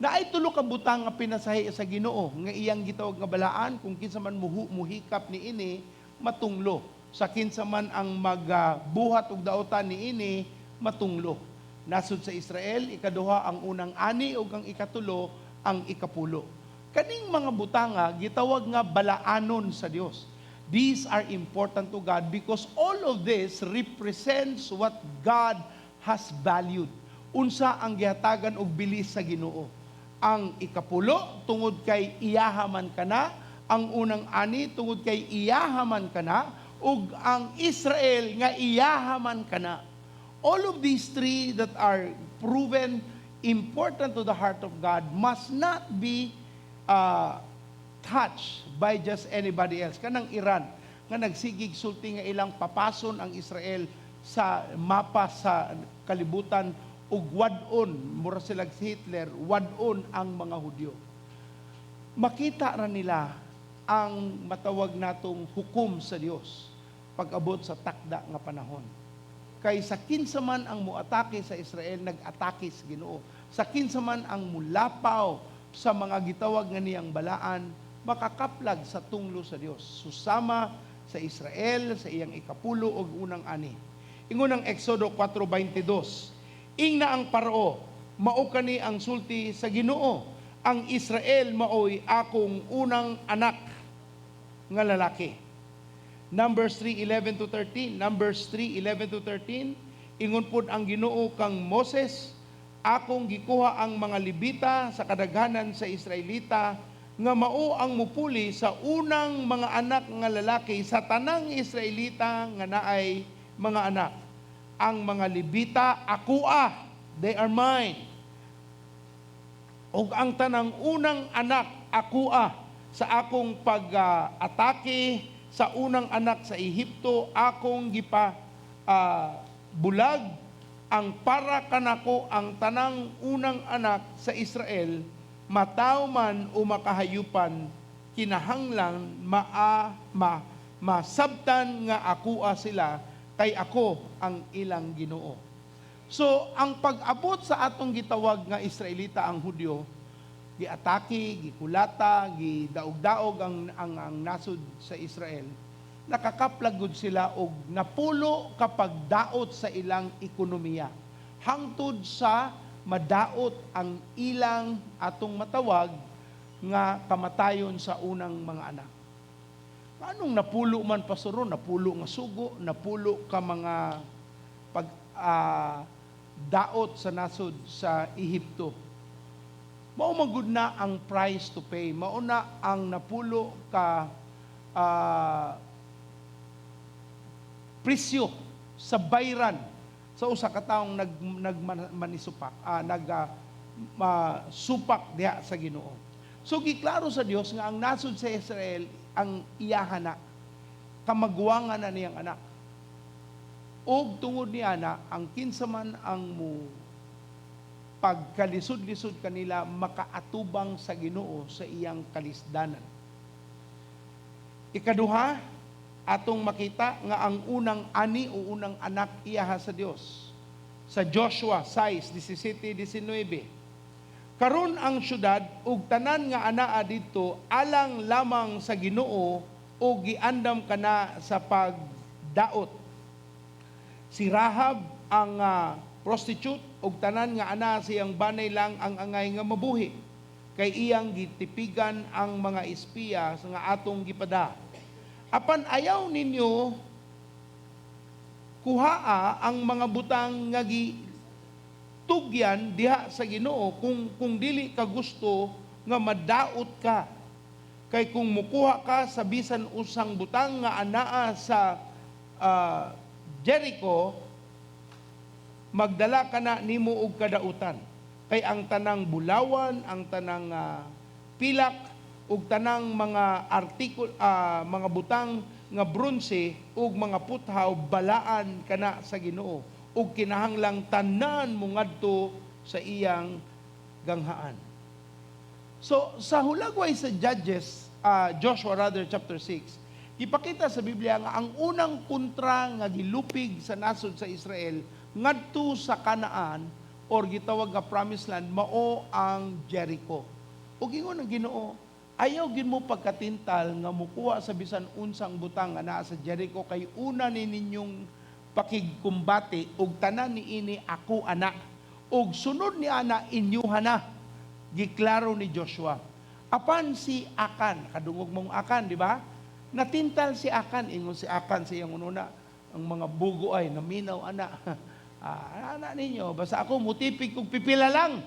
Speaker 8: Naay tulo ka butang nga pinasahi sa Ginoo nga iyang gitawag nga balaan, kung kinsa man muhikap niini, matunglo. Sa kinsa man ang magbuhat og daotan niini, matunglo. Nasod sa Israel, ikaduha ang unang ani ug ang ikatulo ang ikapulo. Kaning mga butanga gitawag nga balaanon sa Dios. These are important to God because all of this represents what God has valued. Unsa ang gihatagan og bilis sa Ginoo? Ang ikapulo tungod kay iyaha man kana, ang unang ani tungod kay iyaha man kana, ug ang Israel nga iyaha man kana. All of these three that are proven important to the heart of God must not be touched by just anybody else. Kanang Iran, nga nagsigig sulti nga ilang papason ang Israel sa mapa sa kalibutan ug wad-on, mura sila si Hitler, wad-on ang mga Hudyo. Makita ra nila ang matawag natong hukom sa Dios pag-abot sa takda nga panahon. Kay sa kinsa man ang muatake sa Israel, nag-atake sa Ginoo. Sa kinsa man ang mulapaw sa mga gitawag nga niyang balaan, makakaplag sa tunglo sa Dios. Susama sa Israel, sa iyang ikapulo ug unang ani. Ingon ang Exodo 4:22, "Ingna ang Parao, mao kani ang sulti sa Ginoo, ang Israel maoy akong unang anak nga lalaki." Numbers 3:11 to 13. Numbers 3:11 to 13. Ingon pud ang Ginoo kang Moses, "Akong gikuha ang mga Levita sa kadaghanan sa Israelita nga mao ang mupuli sa unang mga anak nga lalaki sa tanang Israelita nga naay mga anak. Ang mga Levita akoa, they are mine. Ug ang tanang unang anak akoa. Sa akong pag-atake sa unang anak sa Ehipto, akong gipa bulag ang para kanako ang tanang unang anak sa Israel, matawo man o makahayupan, kinahanglan masabtan nga akoa sila, kay ako ang ilang Ginoo." So, ang pag-abot sa atong gitawag nga Israelita, ang Hudyo, giatake, gikulata, gidaog-daog ang nasod sa Israel. Nakakaplag gud sila og napulo kapag daot sa ilang ekonomiya. Hangtod sa madaot ang ilang atong matawag nga kamatayon sa unang mga anak. Anong napulo man, pastor? Napulo nga sugo, napulo ka mga pag daot sa nasod sa Ehipto. Mao man gud na ang price to pay. Mao na ang napulo ka presyo sa bayran sa usa ka taong nag nagmanisupak nag supak diha sa Ginoo. So giklaro sa Dios nga ang nasod sa Israel ang iyaha na, kamaguwangan na niyang anak. Og tungod niya na ang kinsa man ang mo pagkalisod-lisod kanila, makaatubang sa Ginoo sa iyang kalisdanan. Ikaduha, atong makita nga ang unang ani o unang anak iyaha sa Dios. Sa Joshua 6:17, 19. "Karon ang syudad ug tanan nga anaa didto alang lamang sa Ginoo ug giandam kana sa pagbulig." daot. Si Rahab ang prostitute ug tanan nga ana sa iyang banay lang ang angay nga mabuhi kay iyang gitipigan ang mga espiya sa nga atong gipada. Apan ayaw ninyo kuhaa ang mga butang nga gitugyan diha sa Ginoo kung dili ka gusto nga madaot ka. Kay kung mukuha ka sa bisan usang butang nga anaa sa Jericho, magdala ka na nimo og kadautan. Kay ang tanang bulawan, ang tanang pilak ug tanang mga artikul mga butang nga bronse ug mga puthaw, balaan kana sa Ginoo ug kinahanglang tanan mo ngadto sa iyang ganghaan. So sa hulagway sa Judges, Joshua rather, chapter 6, ipakita sa Biblia nga ang unang kontra nga gilupig sa nasod sa Israel ngadto sa Canaan or gitawag nga Promised Land mao ang Jericho. Ug ingon ang Ginoo, ayaw gin mo pagkatintal nga mukuha sa bisan unsang butang nga naa sa Jericho kay una ni ninyong pakigkumbate ug tanan niini ako ana. Ug sunod ni ana, inyuha na. Giklaro ni Joshua. Apan si Akan, kadungog mong Akan, di ba? Natintal si Akan, ingon si Akan sa iyang ununa, ang mga bugo ay naminaw ana. Ana ninyo, basta ako mutipig kog pipila lang.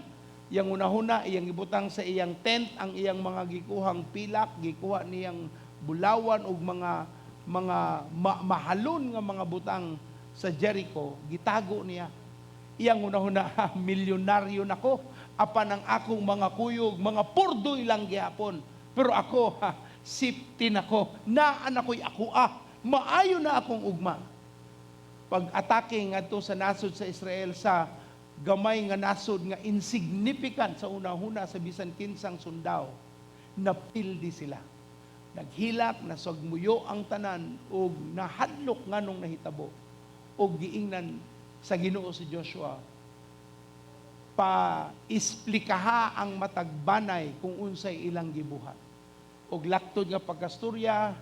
Speaker 8: Iyang unahuna, iyang ibutang sa iyang tent ang iyang mga gikuhang pilak, gikuha niyang bulawan ug mga mahalon nga mga butang sa Jericho, gitago niya. Iyang unahuna, "Milyonaryo nako, apan ang akong mga kuyog, mga purdoy lang gihapon. Pero ako, ha, safety nako, naa nako'y ako ah, maayo na akong ugma." Pag-atake ngadto sa nasod sa Israel sa gamay nga nasod nga insignificant sa unahuna sa bisan kinsang sundao, napildi sila. Naghilak, nasagmuyo ang tanan ug nahadlok nganong nahitabo. Ug giingnan sa Ginoo si Joshua, pa isplikaha ang matag banay kung unsay ilang gibuhat. Ug laktod nga pagkastorya,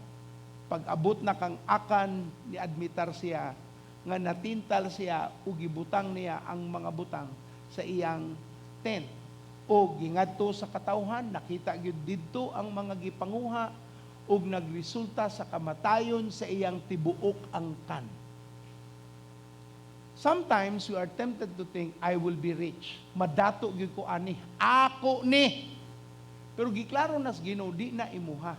Speaker 8: pag-abot na kang Akan, ni admitar siya nga natintal siya ug gibutang niya ang mga butang sa iyang tent. O gingadto sa katawhan, nakita gyud didto ang mga gipanguha ug nagresulta sa kamatayon sa iyang tibuok angkan. Sometimes we are tempted to think, "I will be rich. Madato gyud ko ani. Ako ni." Pero giklaro nas Ginoo, di na imuha.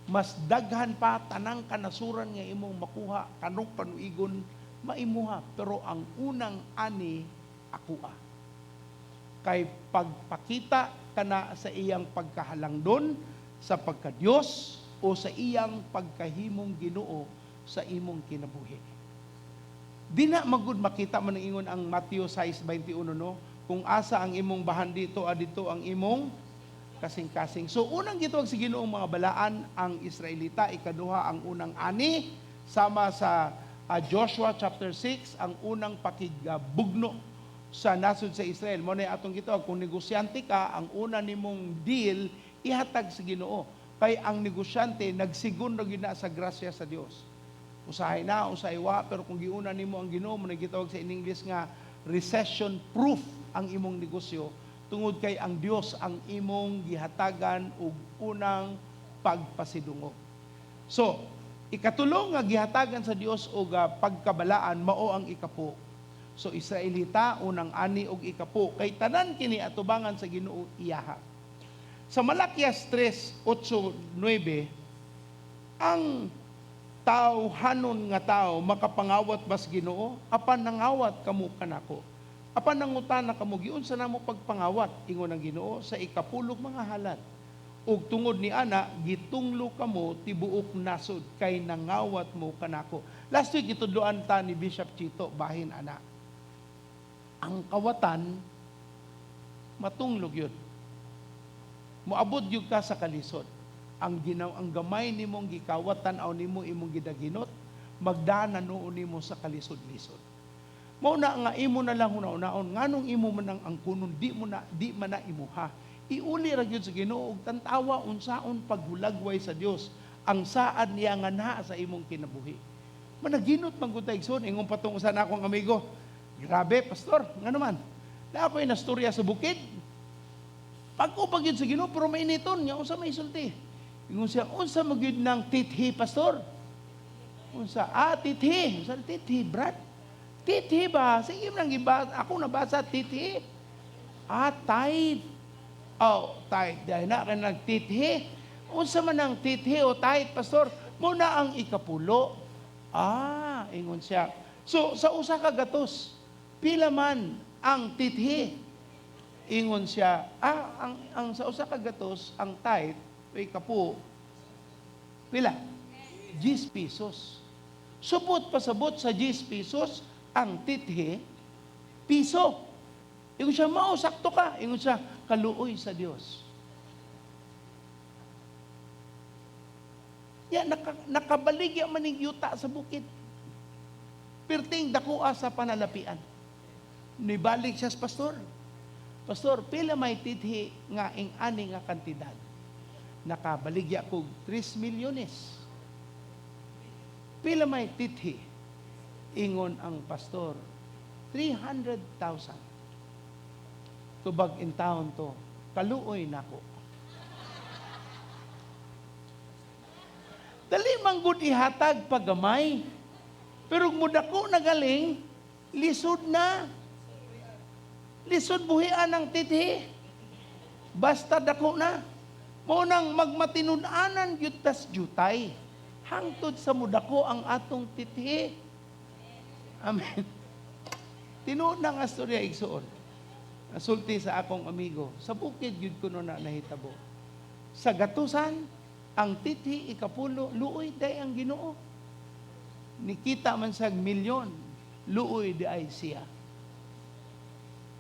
Speaker 8: Mas daghan pa tanang kanasuran nga imong makuha kanong panuigon maimuha, pero ang unang ani, akoa. Kay pagpakita kana sa iyang pagkahalangdon sa pagkadiyos o sa iyang pagkahimong Ginoo sa imong kinabuhi. Di na magud makita man ang ingon ang Matthew 6:21, no? Kung asa ang imong bahan dito, adito ang imong kasing-kasing. So unang gitawag sa Ginoong mga balaan ang Israelita, ikaduha ang unang ani sama sa Joshua chapter 6, ang unang pakigabugno sa nasod sa Israel. Mo na atong gitawag, kung negosyante ka, ang una nimong deal ihatag sa Ginoo. Kay ang negosyante nagsigon ra gyud na sa grasya sa Dios. Usahay na, usahay wa, pero kung giuna nimo ang Ginoo, mo na gitawag sa in English nga recession proof ang imong negosyo tungod kay ang Dios ang imong gihatagan og unang pagpasidungog. So, ikatulo nga gihatagan sa Dios og pagkabalaan mao ang ikapu. So Israelita, unang ani og ikapu, kay tanan kini atubangan sa Ginoo, iyaha. Sa Malakias 3:8, 9, "Ang tawhanon nga tao makapangawat bas Ginoo? Apan nangawat kamo kanako. Apan nangutana kamo, giunsa namo pagpangawat? Ingon ang Ginoo, sa ikapulog mga halad. Ug tungod ni ana gitunglo kamo tibuok nasod kay nangawat mo kanako." Last week gitudloan ta ni Bishop Chito bahin ana. Ang kawatan matunglog yun. Moabot gyud ka sa kalisod. Ang ginaw ang gamay nimong gikawat, tan-aw nimo imong gidaginot, magdana nuon nimo sa kalisod-lisod. Mao na nga imo na lang huna-hunaon nganong imo man ang angkunon, di man na imuha. Iuli ra gyud sa Ginoo ug tantawa unsaon paghulagway sa Dios ang saad niya nga naa sa imong kinabuhi. Managinot man gud ta, igsoon, ingon patong usa na akong amigo. "Grabe, pastor, nga naman. Na ako'y nastorya sa bukid. Pag-upag yun sa Ginoo, pero mainiton, nga unsa may sulti?" Ingon siya, "Unsa mo gyud ng tithi, pastor?" "Unsa?" "Ah, tithi." "Unsa tithi, Brad?" "Tithi ba? Sige nang iba, ako nabasa tithi." "Ah, tithe." "Oh, tithe. Dahil na ka nagtithi." "Unsa man ang tithi o tithe, pastor?" "Muna ang ikapulo." "Ah," ingon siya. "So, sa usa ka gatos, pila man ang tithi?" Ingon siya, "Ah, ang sa usa ka gatos, ang tithe, o ikapu, pila? 10 pesos. Supot pasabot sa 10 pesos, ang tithi, piso." Ingon siya, "Mao, sakto ka." Ingon siya, "Kaluoy sa Dios." Ya, nakabaligya maning yuta sa bukid. Pirting dakua sa panalapian. Nibalik siya sa pastor. "Pastor, pila may tithi nga ing ani nga kantidad? Nakabaligya kog 3 milyones. Pila may tithi?" Ingon ang pastor, "300,000." Tubag in town to, "Kaluoy nako." Dali man gud ihatag pagamay. Pero mudako na galing, lisod na. Lisod buhian ang tithi. Basta dako na. Mao nang magmatinud-anan gyud tas jutay. Hangtod sa mudako ang atong tithi. Amen. Tinuod na nga storya, igsuon. Nasulti sa akong amigo, sa bukid gyud kuno na nahitabo. Sa gatusan, ang tithi ikapulo, luoy day ang Ginoo. Nikita man sa milyon, luoy di ay siya.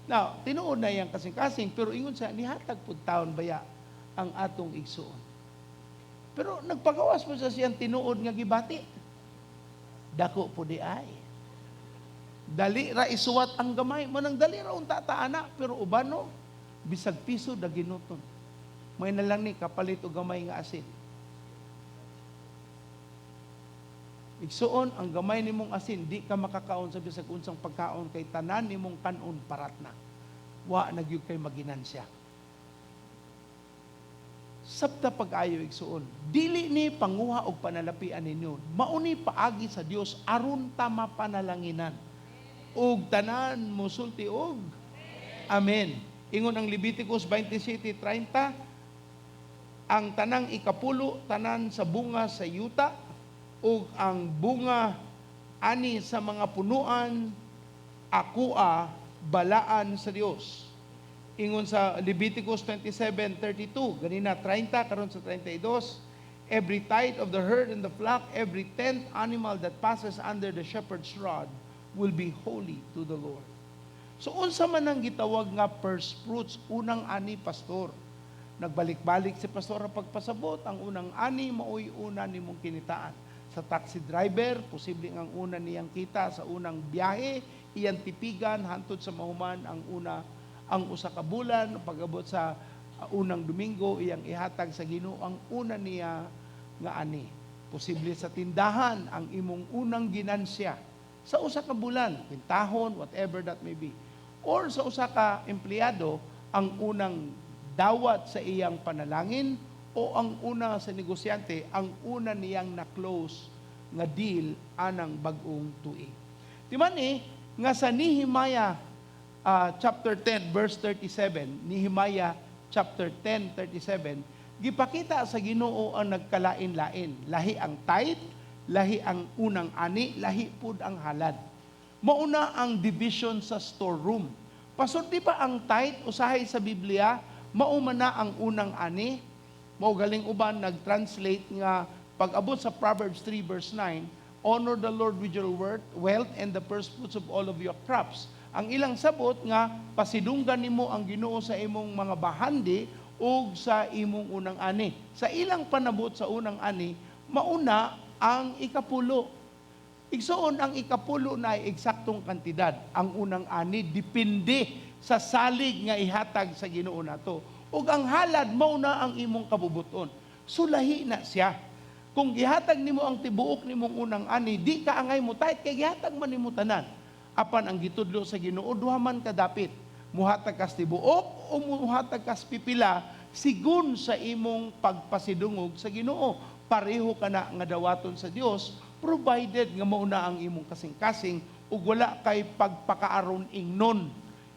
Speaker 8: Now, tinuod na iyang kasing-kasing, pero ingon siya, nihatag pud taon baya ang atong igsuon. Pero nagpagawas po sa siyang tinuod nga gibati. Dako po di ay. Dali ra isuwat ang gamay. Manang dali ra unta ta ana, pero ubano, bisag piso da ginuton. May na lang ni kapalit og gamay nga asin. Igsuon, ang gamay nimong asin, di ka makakaon sa bisag unsang pagkaon kay tanan nimong kanon parat na. Wa na gyud kay maginansya. Sabta pag-ayo, igsuon, dili ni panguha og panalapian ninyo. Mauni paagi sa Dios aron ta mapanalanginan. Og tanan mosulti og amen. Ingon ang Leviticus 27:30, ang tanang ikapulo tanan sa bunga sa yuta ug ang bunga ani sa mga punuan akua balaan sa Dios. Ingon sa Leviticus 27:32, ganina 30 karon sa 32, every tithe of the herd and the flock, every tenth animal that passes under the shepherd's rod will be holy to the Lord. So unsa man ang gitawag nga first fruits, unang ani, pastor? Nagbalik-balik si pastor ang pagpasabot, ang unang ani maoy una nimong kinitaan. Sa taxi driver, posible ang una niyang kita sa unang biyahe, iyang tipigan hantod sa mahuman ang una ang usa ka bulan, pag-abot sa unang Domingo, iyang ihatag sa Ginoo ang una niya nga ani. Posible sa tindahan ang imong unang ginansya sa usa ka bulan, kwintahon, whatever that may be. Or sa usa ka empleyado, ang unang dawat sa iyang panalangin, o ang una sa negosyante, ang una niyang na-close nga deal anang bag-ong tuig. Di man nga sa Nehemiah chapter 10 verse 37, Nehemiah chapter 10:37, gipakita sa Ginoo ang nagkalain-lain. Lahi ang tithe, lahi ang unang ani, lahi pud ang halad. Mauna ang division sa storeroom. Pastor, di ba ang tithe usahay sa Biblia, mauma na ang unang ani? Mao galing uban nag-translate nga pag-abot sa Proverbs 3 verse 9, honor the Lord with your wealth and the first fruits of all of your crops. Ang ilang sabot nga pasidunggan nimo ang Ginoo sa imong mga bahandi ug sa imong unang ani. Sa ilang panabot sa unang ani, mauna ang ikapulo. Igsuon, ang ikapulo na ay eksaktong kantidad. Ang unang ani depende sa salig nga ihatag sa Ginoo nato. Ug ang halad mauna ang imong kabubuton. Sulahi na siya. Kung gihatag nimo ang tibuok nimong unang ani, di ka angay mo tithe kay gihatag man nimo tanan. Apan ang gitudlo sa Ginoo, duha man kadapit. Muhatag kas tibuok o muhatag kas pipila sigun sa imong pagpasidungog sa Ginoo. Pareho ka na nga dawaton sa Dios, provided nga mauna ang imong kasing-kasing ug wala kay pagpakaaron ingnon.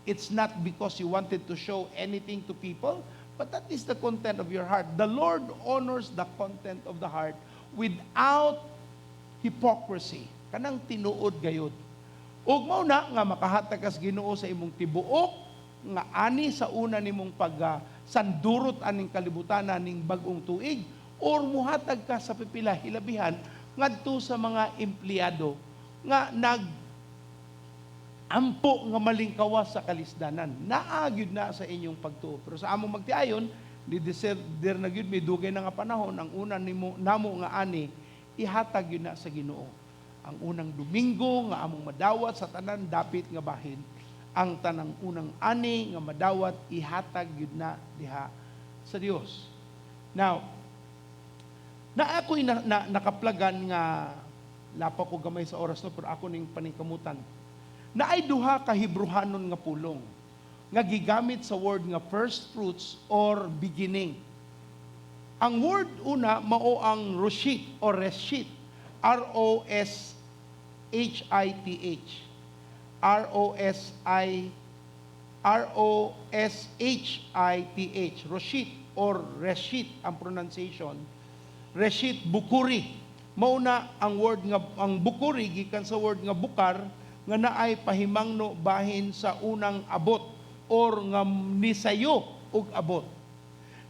Speaker 8: It's not because you wanted to show anything to people, but that is the content of your heart. The Lord honors the content of the heart without hypocrisy. Kanang tinuod gayod. Ug mao na nga makahatag kas Ginoo sa imong tibuok nga ani sa una nimong pag sandurot aning kalibutan ning bag-ong tuig, or muhatag ka sa pipila, hilabihan ngadto sa mga empleyado nga nag ampo nga malingkawas sa kalisdanan. Naa gyud na sa inyong pagtuo. Pero sa among magtiayon, di der na gyud, may dugay na nga panahon, ang una nimo namo nga ani ihatag gyud na sa Ginoo. Ang unang Domingo nga among madawat sa tanan dapit nga bahin, ang tanang unang ani nga madawat, ihatag gyud na diha sa Dios. Now, na ako'y nakaplagan nga lapa ko gamay sa oras, no, pero ako ning paningkamutan. Naay duha ka Hebruhanon nga pulong nga gigamit sa word nga first fruits or beginning. Ang word una mao ang roshit or reshit. R O S H I T H. R O S I R O S H I T H. Roshit or reshit ang pronunciation. Reshit bukuri. Mao na ang word nga ang bukuri gikan sa word nga bukar, nga naay pahimangno bahin sa unang abot or nga nisayo og abot.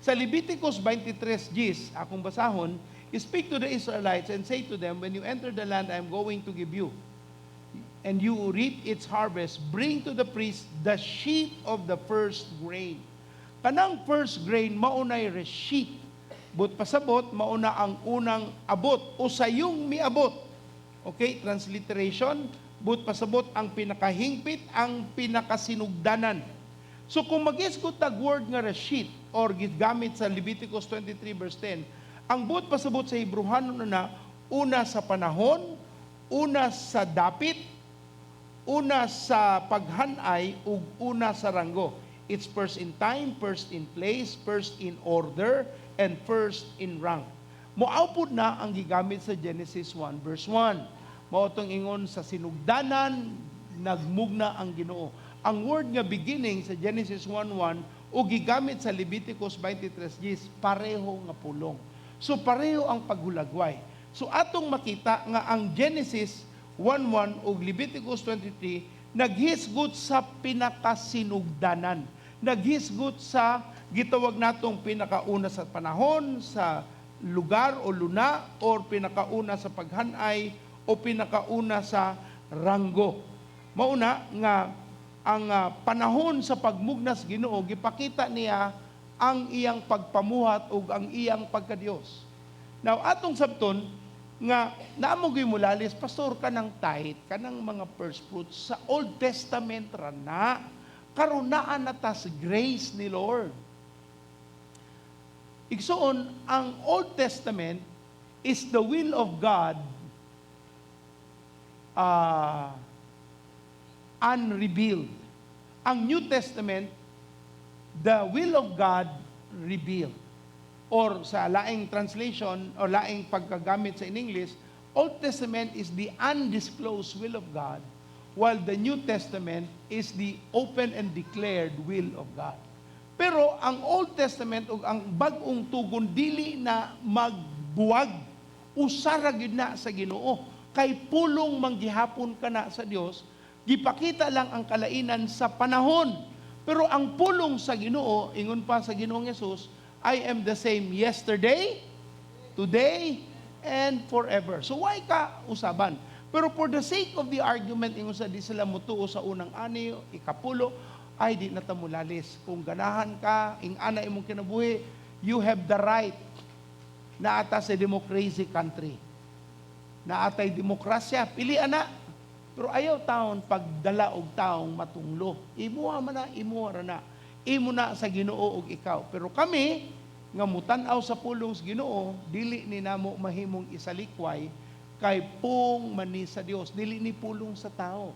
Speaker 8: Sa Leviticus 23:10, akong basahon, "Speak to the Israelites and say to them, 'When you enter the land I am going to give you, and you reap its harvest, bring to the priest the sheaf of the first grain.'" Kanang first grain, maunay reshit. But pasabot, mauna ang unang abot o sayong miabot. Okay, transliteration, but pasabot ang pinakahingpit, ang pinakasinugdanan. So kung mag-isgot tag word nga reshit or gigamit sa Leviticus 23 verse 10, ang buot pasabot sa Hebruhanon na una sa panahon, una sa dapit, una sa paghanay, ug una sa ranggo. It's first in time, first in place, first in order, and first in rank. Mao pod na ang gigamit sa Genesis 1 verse 1. Mao tong ingon sa sinugdanan, nagmugna ang Ginoo. Ang word nga beginning sa Genesis 1:1 o gigamit sa Leviticus 23:10, pareho nga pulong. So pareho ang paghulagway. So atong makita nga ang Genesis 1:1 ug Leviticus 23 naghisgot sa pinakasinugdanan. Naghisgot sa gitawag natong pinakauna sa panahon, sa lugar o luna, or pinakauna sa paghanay o pinakauna sa ranggo. Mauna nga ang panahon sa pagmugnas Ginoo, gipakita niya ang iyang pagpamuhat ug ang iyang pagkadiyos. Now atong sabton nga naamo gyud mulalis, "Pastor, kanang tithe, kanang mga first fruits sa Old Testament ra na. Karon naa na tas grace ni Lord." Igsoon, ang Old Testament is the will of God unrevealed. Ang New Testament, the will of God revealed. Or sa laing translation or laing pagkagamit sa in English, Old Testament is the undisclosed will of God, while the New Testament is the open and declared will of God. Pero ang Old Testament ug ang bag-ong tugon dili na magbuwag, usara gyud na sa Ginoo. Kay pulong manggihapon ka na sa Dios, gipakita lang ang kalainan sa panahon. Pero ang pulong sa Ginoo, ingon pa sa Ginoong Hesus, "I am the same yesterday, today, and forever." So why ka usaban? Pero for the sake of the argument, ingon sa di sila mutuo sa unang ani, ikapulo, ay di na ta mulalis. Kung ganahan ka, ing ana imong kinabuhi, you have the right. Naa ta sa democracy country. Naatay demokrasya, pili ana. Pero ayaw taon pagdala og taong matunglo. Imuha man na, imuha ra na. Imo na sa Ginoo og ikaw. Pero kami, nga mutan-aw sa pulong sa Ginoo, dili ni namo mahimong isalikway kay pung man ni sa Dios, dili ni pulong sa tao.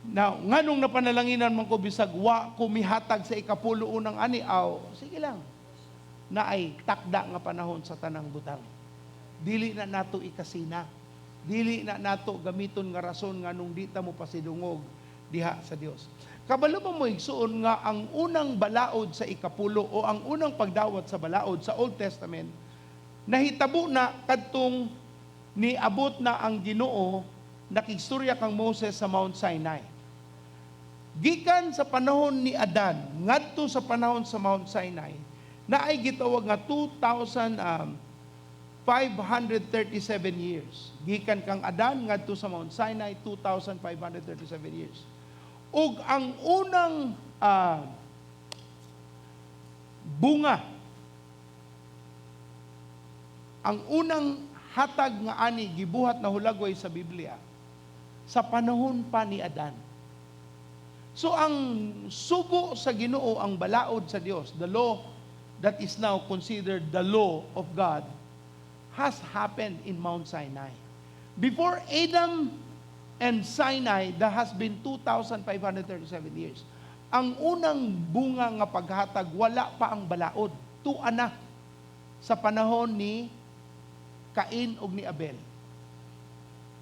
Speaker 8: Now, nganong napanalanginan man ko bisag wa ko mihatag sa ikapulo unang ani, aw, sige lang. Naay takda nga panahon sa tanang butang. Dili na nato ikasina. Dili na nato gamiton nga rason nganong di ta mo pasidungog diha sa Dios. Kabalo ba mo, igsuon, nga ang unang balaod sa ikapulo o ang unang pagdawat sa balaod sa Old Testament nahitabo na kadtong niabot na ang Ginoo, nakigstorya kang Moses sa Mount Sinai? Gikan sa panahon ni Adan ngadto sa panahon sa Mount Sinai, naay gitawag nga 2,537 years. Gikan kang Adan ngadto sa Mount Sinai, 2,537 years. Ug ang unang bunga, ang unang hatag nga ani gibuhat na hulagway sa Biblia sa panahon pa ni Adan. So ang sugo sa Ginoo, ang balaod sa Dios, the law that is now considered the law of God, has happened in Mount Sinai. Before Adam and Sinai, there has been 2,537 years. Ang unang bunga nga paghatag, wala pa ang balaod. Tua na sa panahon ni Cain ug ni Abel.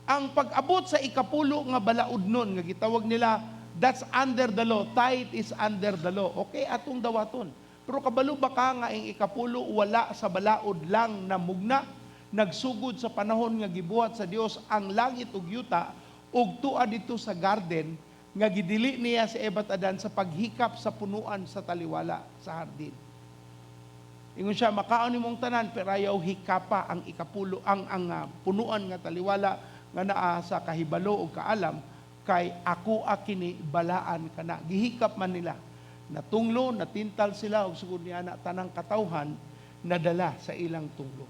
Speaker 8: Ang pag-abot sa ikapulo nga balaod nun, nga gitawag nila, that's under the law. Tithe is under the law. Okay, atong dawaton. Pero kabalo ba ka nga ang ikapulo wala sa balaod lang na mugna, nagsugod sa panahon nga gibuhat sa Dios ang langit ug yuta ug tua dito sa garden nga gidili niya si Eva at Adan sa paghikap sa punuan sa taliwala sa hardin? Ingon siya, "Makaon nimong tanan, pero ayaw hikapa ang ikapulo, ang punuan nga taliwala nga naa sa kahibalo o kaalam, kay ako kini balaan kana." Gihikap man nila. Natunglo, natintal sila, ug sugod niya na tanang katawhan nadala sa ilang tunglo.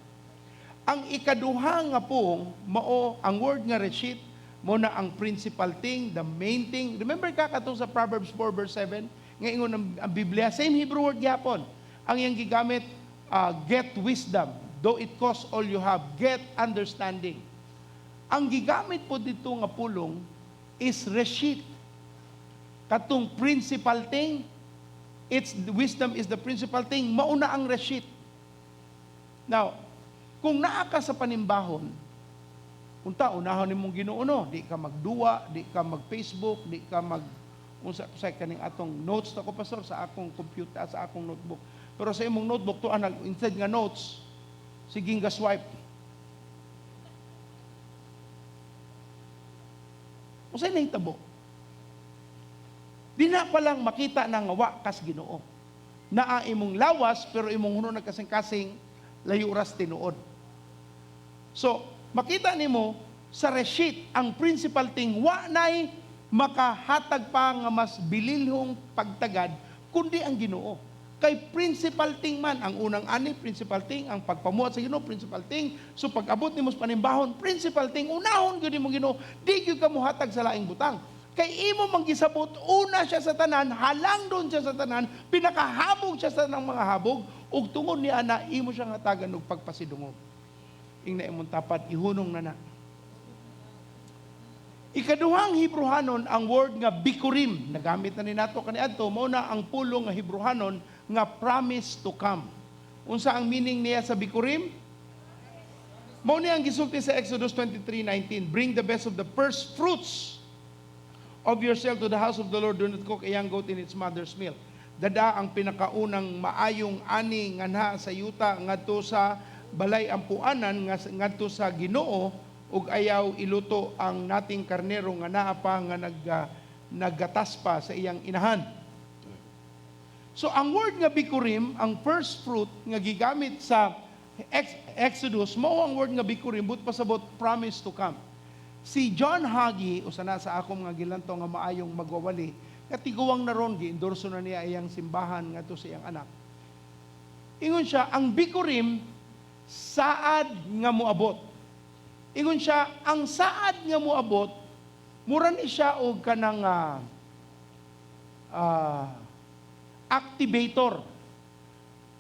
Speaker 8: Ang ikaduha nga pong mao ang word nga reshit, mo na ang principal thing, the main thing. Remember ka katong sa Proverbs 4 verse 7 nga ingon ang Biblia, same Hebrew word gyapon. Ang iyang gigamit, get wisdom, though it costs all you have, get understanding. Ang gigamit po dito nga pulong is reshit. Katong principal thing, it's wisdom is the principal thing, mauna ang reshit. Now, kung naa ka sa panimbahon, unta unahon nimong Ginoo, no, di ka magduwa, di ka mag-Facebook, di ka mag unsa sa kaning atong notes na ko, pastor, sa akong computer, sa akong notebook. Pero sa imong notebook to nag instead nga notes, sige nga swipe. Unsay nahitabo? Di na pa lang makita na nga wa kas Ginoo. Naa imong lawas pero imong huno nagkasing-kasing layo ras tinuod. So, makita nimo sa reshit, ang principal thing, wa nay makahatag pa nga mas bililhong pagtagad kundi ang Ginoo. Kay principal thing man ang unang ani, principal thing ang pagpamuhat sa Ginoo, principal thing. So pag-abot nimo sa panimbahon, principal thing unahon gyud nimo Ginoo, di gyud ka mohatag sa laing butang. Kay imo mang gisabot, una siya sa tanan, halang doon siya sa tanan, pinakahabog siya sa tanang mga habog, ug tungod ni ana imo siyang hatagan og pagpasidungog. Ingna imong tapad, ihunong na na. Ikaduhang Hebrehanon, ang word nga bikurim, nagamit na ni nato kaniadto, mao na ang pulong nga Hebrehanon nga promise to come. Unsa ang meaning niya sa bikurim? Mao ni ang gisulti sa Exodus 23:19, "Bring the best of the first fruits of yourself to the house of the Lord. Do not cook a young goat in its mother's milk." Dada ang pinakaunang maayong ani nganha sa yuta ngadto sa balay ampuanan ngadto sa Ginoo, ug ayaw iluto ang nating karnero nga naa pa nga naggatas pa sa iyang inahan. So ang word nga bikurim, ang first fruit nga gigamit sa Exodus, mao ang word nga bikurim, but pasabot promise to come. Si John Hagee, usa na sa akong nga gilanto nga maayong magwawali, katiguang na ron, giendorso na niya iyang simbahan ngadto sa iyang anak. Ingon siya, ang bikurim, saad nga moabot. Ingon siya, ang saad nga moabot, mura ni siya og kanang activator.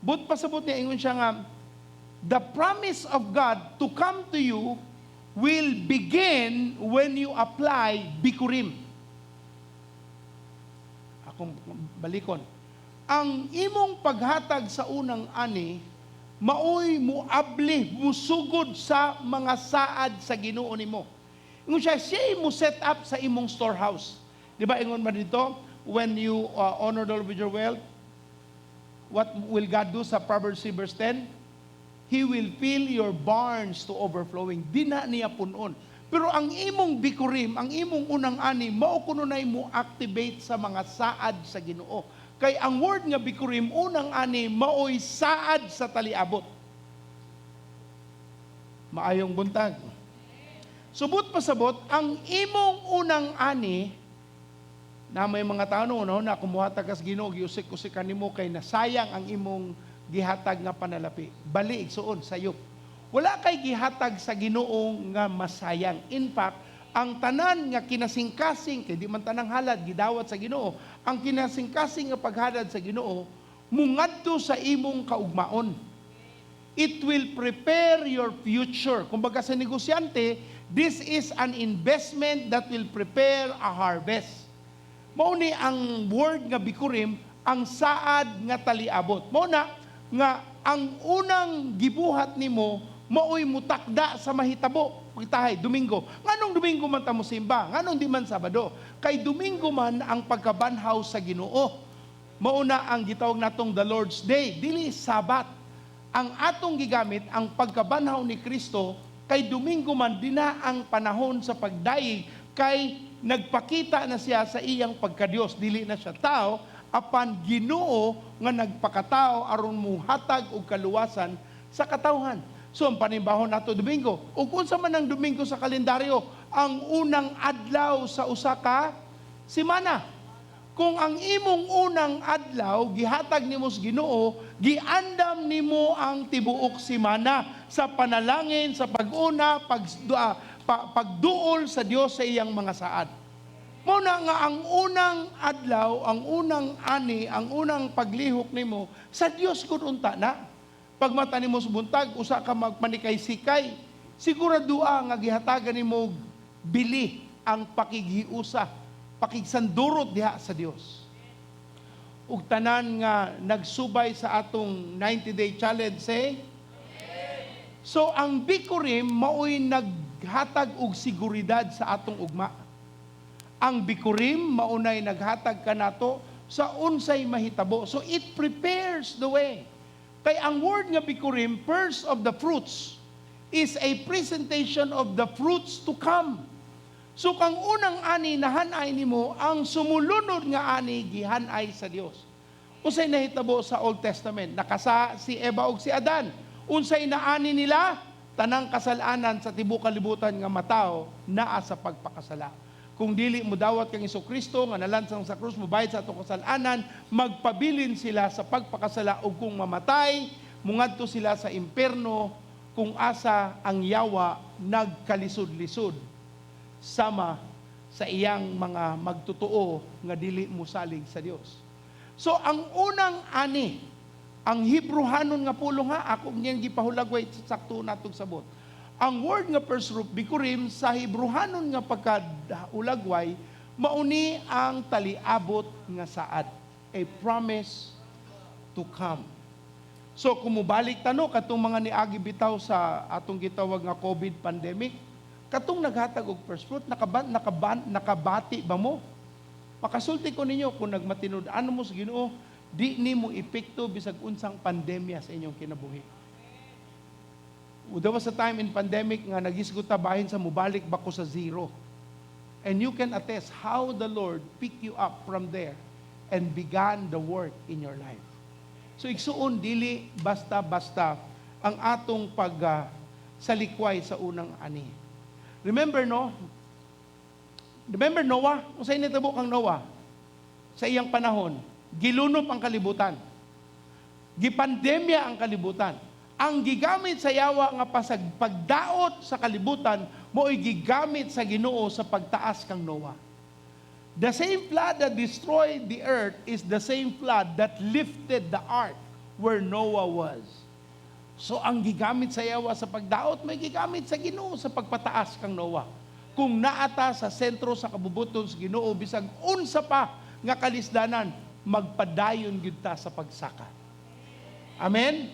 Speaker 8: But pasabot niya, ingon siya nga, the promise of God to come to you will begin when you apply bikurim. Akong balikon. Ang imong paghatag sa unang ani, maoy muabli, musugod sa mga saad sa Ginoo nimo. Ingon siya, siya mo set up sa imong storehouse. Di ba ingon man dito, when you honor the Lord with your wealth, what will God do sa Proverbs 3 verse 10? He will fill your barns to overflowing. Di na niya punon. Pero ang imong bikurim, ang imong unang ani, mao kuno nay mo activate sa mga saad sa Ginoo. Kay ang word nga bikurim, unang ani, maoy saad sa taliabot. Maayong buntag. Subot pasabot, ang imong unang ani, na may mga tao no, na kumuhatag kas Ginoo, giusik-usikan nimo kay nasayang ang imong gihatag nga panalapi. Bali igsuon sayop. Wala kay gihatag sa Ginoo nga masayang. In fact, ang tanan nga kinasingkasing, kay di man tanang halad gidawat sa Ginoo, ang kinasingkasing nga paghalad sa Ginoo mungadto sa imong kaugmaon. It will prepare your future. Kumbaga sa negosyante, this is an investment that will prepare a harvest. Mao ni ang word nga bikurim, ang saad nga taliabot. Mao na nga ang unang gibuhat nimo maoy mutakda sa mahitabo. Pagtahay, Domingo. Nganong Domingo man ta mo simba? Nganong di man Sabado? Kay Domingo man ang pagkabanhaw sa Ginoo. Mao na ang gitawag natong the Lord's Day, dili Sabat. Ang atong gigamit ang pagkabanhaw ni Kristo kay Domingo man dina ang panahon sa pagdayeg, kay nagpakita na siya sa iyang pagkadiyos, dili na siya tao apan Ginoo nga nagpakatao aron muhatag og kaluwasan sa katawhan. So ang panimbahon nato Domingo. Ug unsa man ang Domingo sa kalendaryo? Ang unang adlaw sa usa ka semana. Kung ang imong unang adlaw gihatag nimo sa Ginoo, giandam nimo ang tibuok semana sa panalangin, sa pag-una, pagduol sa Dios sa iyang mga saad. Mao na nga ang unang adlaw, ang unang ani, ang unang paglihok nimo sa Dios gud unta na. Pagmata nimo sa buntag, usa ka magpanikay-sikay, siguradoa nga gihatagan nimo bili ang pakighiusa, pakigsandurot diha sa Dios. Ug tanan nga nagsubay sa atong 90-day challenge, say, so ang bikurim maoy naghatag og seguridad sa atong ugma. Ang bikurim maunay naghatag kanato sa unsay mahitabo. So it prepares the way. Kay ang word nga bikurim, first of the fruits, is a presentation of the fruits to come. So kang unang ani nahanay nimo, ang sumulunod nga ani gihanay sa Dios. Unsay nahitabo sa Old Testament? Nakasa si Eva ug si Adan. Unsay naani nila? Tanang kasalanan sa tibuok kalibutan nga matawo naa sa pagpakasala. Kung dili mo dawat kang Kristo nga nalansang sa krus mobayad sa atong kasalanan, magpabilin sila sa pagpakasala ug kung mamatay, mungadto sila sa impierno kung asa ang yawa nagkalisod-lisod sama sa iyang mga magtotoo nga dili mosalig sa Dios. So ang unang ani, ang Hebrehanon nga pulong ha, ako niyang gipahulagway, sakto natong sabot. Ang word nga first fruit bikurim sa Hebrehanon nga pagkaulagway, mauni ang taliabot nga saad, a promise to come. So kung mubalik tano katong mga niagi bitaw sa atong gitawag nga COVID pandemic, katong naghatag og first fruit, nakabati ba mo? Makasulti ko ninyo, kung nagmatinud-an mo sa Ginoo, di nimo epekto bisag unsang pandemya sa inyong kinabuhi. There was a time in pandemic nga nagisgot ta bahin sa mubalik ba ko sa zero. And you can attest how the Lord picked you up from there and began the work in your life. So igsuon, dili basta-basta ang atong pag salikway sa unang ani. Remember, no? Remember Noah? Unsay nitabo kang Noah? Sa iyang panahon, gilunop ang kalibutan. Gipandemya ang kalibutan. Ang gigamit sa yawa nga pasag pagdaot sa kalibutan, mo'y gigamit sa Ginoo sa pagtaas kang Noah. The same flood that destroyed the earth is the same flood that lifted the ark. where Noah was. So ang gigamit sa yawa sa pagdaot, may gigamit sa Ginoo sa pagpataas kang Noah. Kung naata sa sentro sa kabubuton sa Ginoo, bisag unsa pa nga kalisdanan, magpadayon gyud ta sa pagsaka. Amen?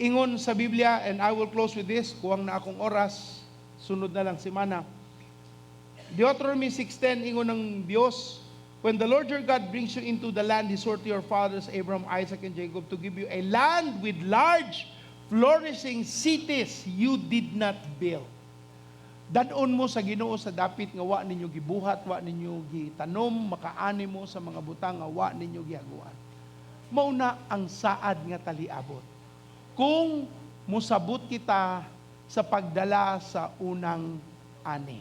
Speaker 8: Ingon sa Biblia, and I will close with this, kuwang na akong oras, sunod na lang simana. Deuteronomy 6:10, ingon ng Diyos, "When the Lord your God brings you into the land He swore to your fathers, Abraham, Isaac, and Jacob, to give you, a land with large, flourishing cities you did not build." Dadon mo sa Ginoo sa dapit nga wa ninyo gibuhat, wa ninyo gitanom, makaani mo sa mga butang nga wa ninyo gihaguan. Mao na ang saad nga taliabot. Kung musabot kita sa pagdala sa unang ani.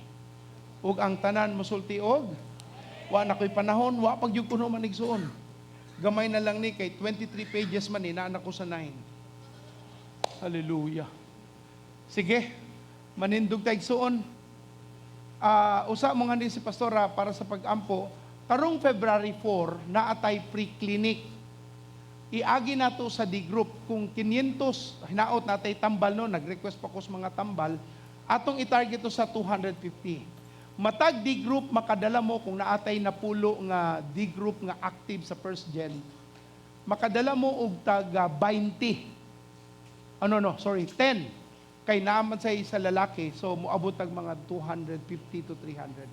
Speaker 8: Ug ang tanan mosulti og wa na ko'y panahon, wa pag gyud kuno manigsuon. Gamay na lang ni kay 23 pages man ni, naa ko sa 9. Hallelujah. Sige, manindog ta, igsuon. Usa mo nga ni si pastora para sa pag-ampo, karong February 4 naatay pre-clinic. Iagi nato sa D group kung 500 hinaot natay tambal no, nag-request pa ko sa mga tambal, atong i-target to sa 250. Matag D group makadala mo, kung naatay na pulo nga D group nga active sa first gen, makadala mo og taga 20. Ano no, sorry, 10. Kay naaman sa isa lalaki, so moabot tag mga 250 to 300.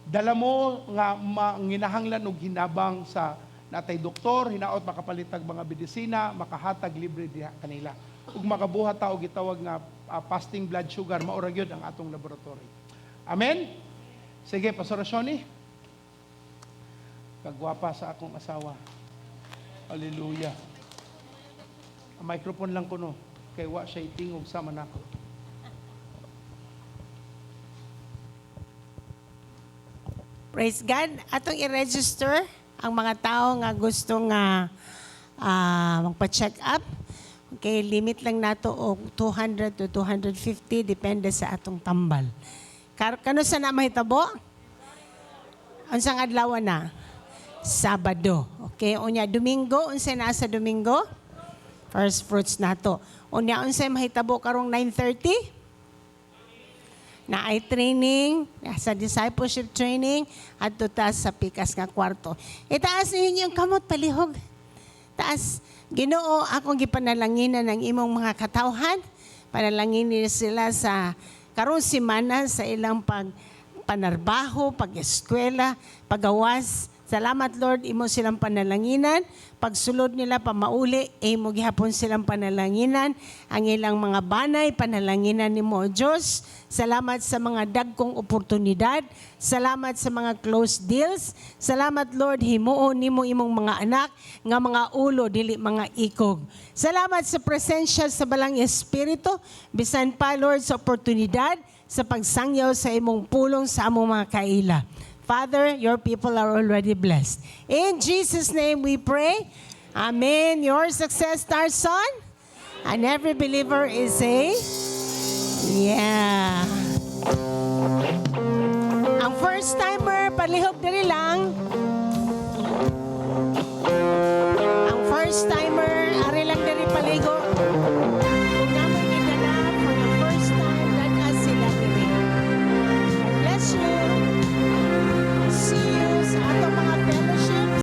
Speaker 8: Dala mo nga manginahanglan og hinabang sa natay doktor, hinaot makapalitag mga medisina, makahatag libre diha kanila. Ug makabuhat ta og gitawag nga fasting blood sugar, mao ra gyud ang atong laboratory. Amen? Sige, Pastor Shoni. Kagwapa sa akong asawa. Hallelujah. Ang microphone lang kuno kay wa siya itingog sama nako.
Speaker 4: Praise God. Atong i-register ang mga tao nga gusto nga magpa-check up. Okay, limit lang nato og 200 to 250, depende sa atong tambal. Kano sa na mahitabo? Unsang adlaw na? Sabado. Okay, unya Domingo, unsa na sa Domingo? First fruits nato. Unya unsay mahitabo karong 9:30? Naay training, sa discipleship training, adto ta sa pikas nga kwarto. Itaas ninyo yung kamot, palihog. Taas. Ginoo, akong gipanalanginan ang imong mga katawhan. Panalangin sila sa karong simana sa ilang pag panarbaho, pag-eskwela, pagawas. Salamat, Lord, imo silang panalanginan. Pagsulod nila pamauli, imo gihapon silang panalanginan. Ang ilang mga banay, panalanginan nimo, O Diyos. Salamat sa mga dagkong oportunidad. Salamat sa mga closed deals. Salamat, Lord, himuon nimo imong mga anak nga mga ulo dili mga ikog. Salamat sa presensya sa Balang Espiritu. Bisan pa, Lord, sa oportunidad sa pagsangyaw sa imong pulong sa among mga kaila. Father, your people are already blessed. In Jesus' name we pray. Amen. Your success starts on. And every believer is a yeah. Ang first timer, palihog.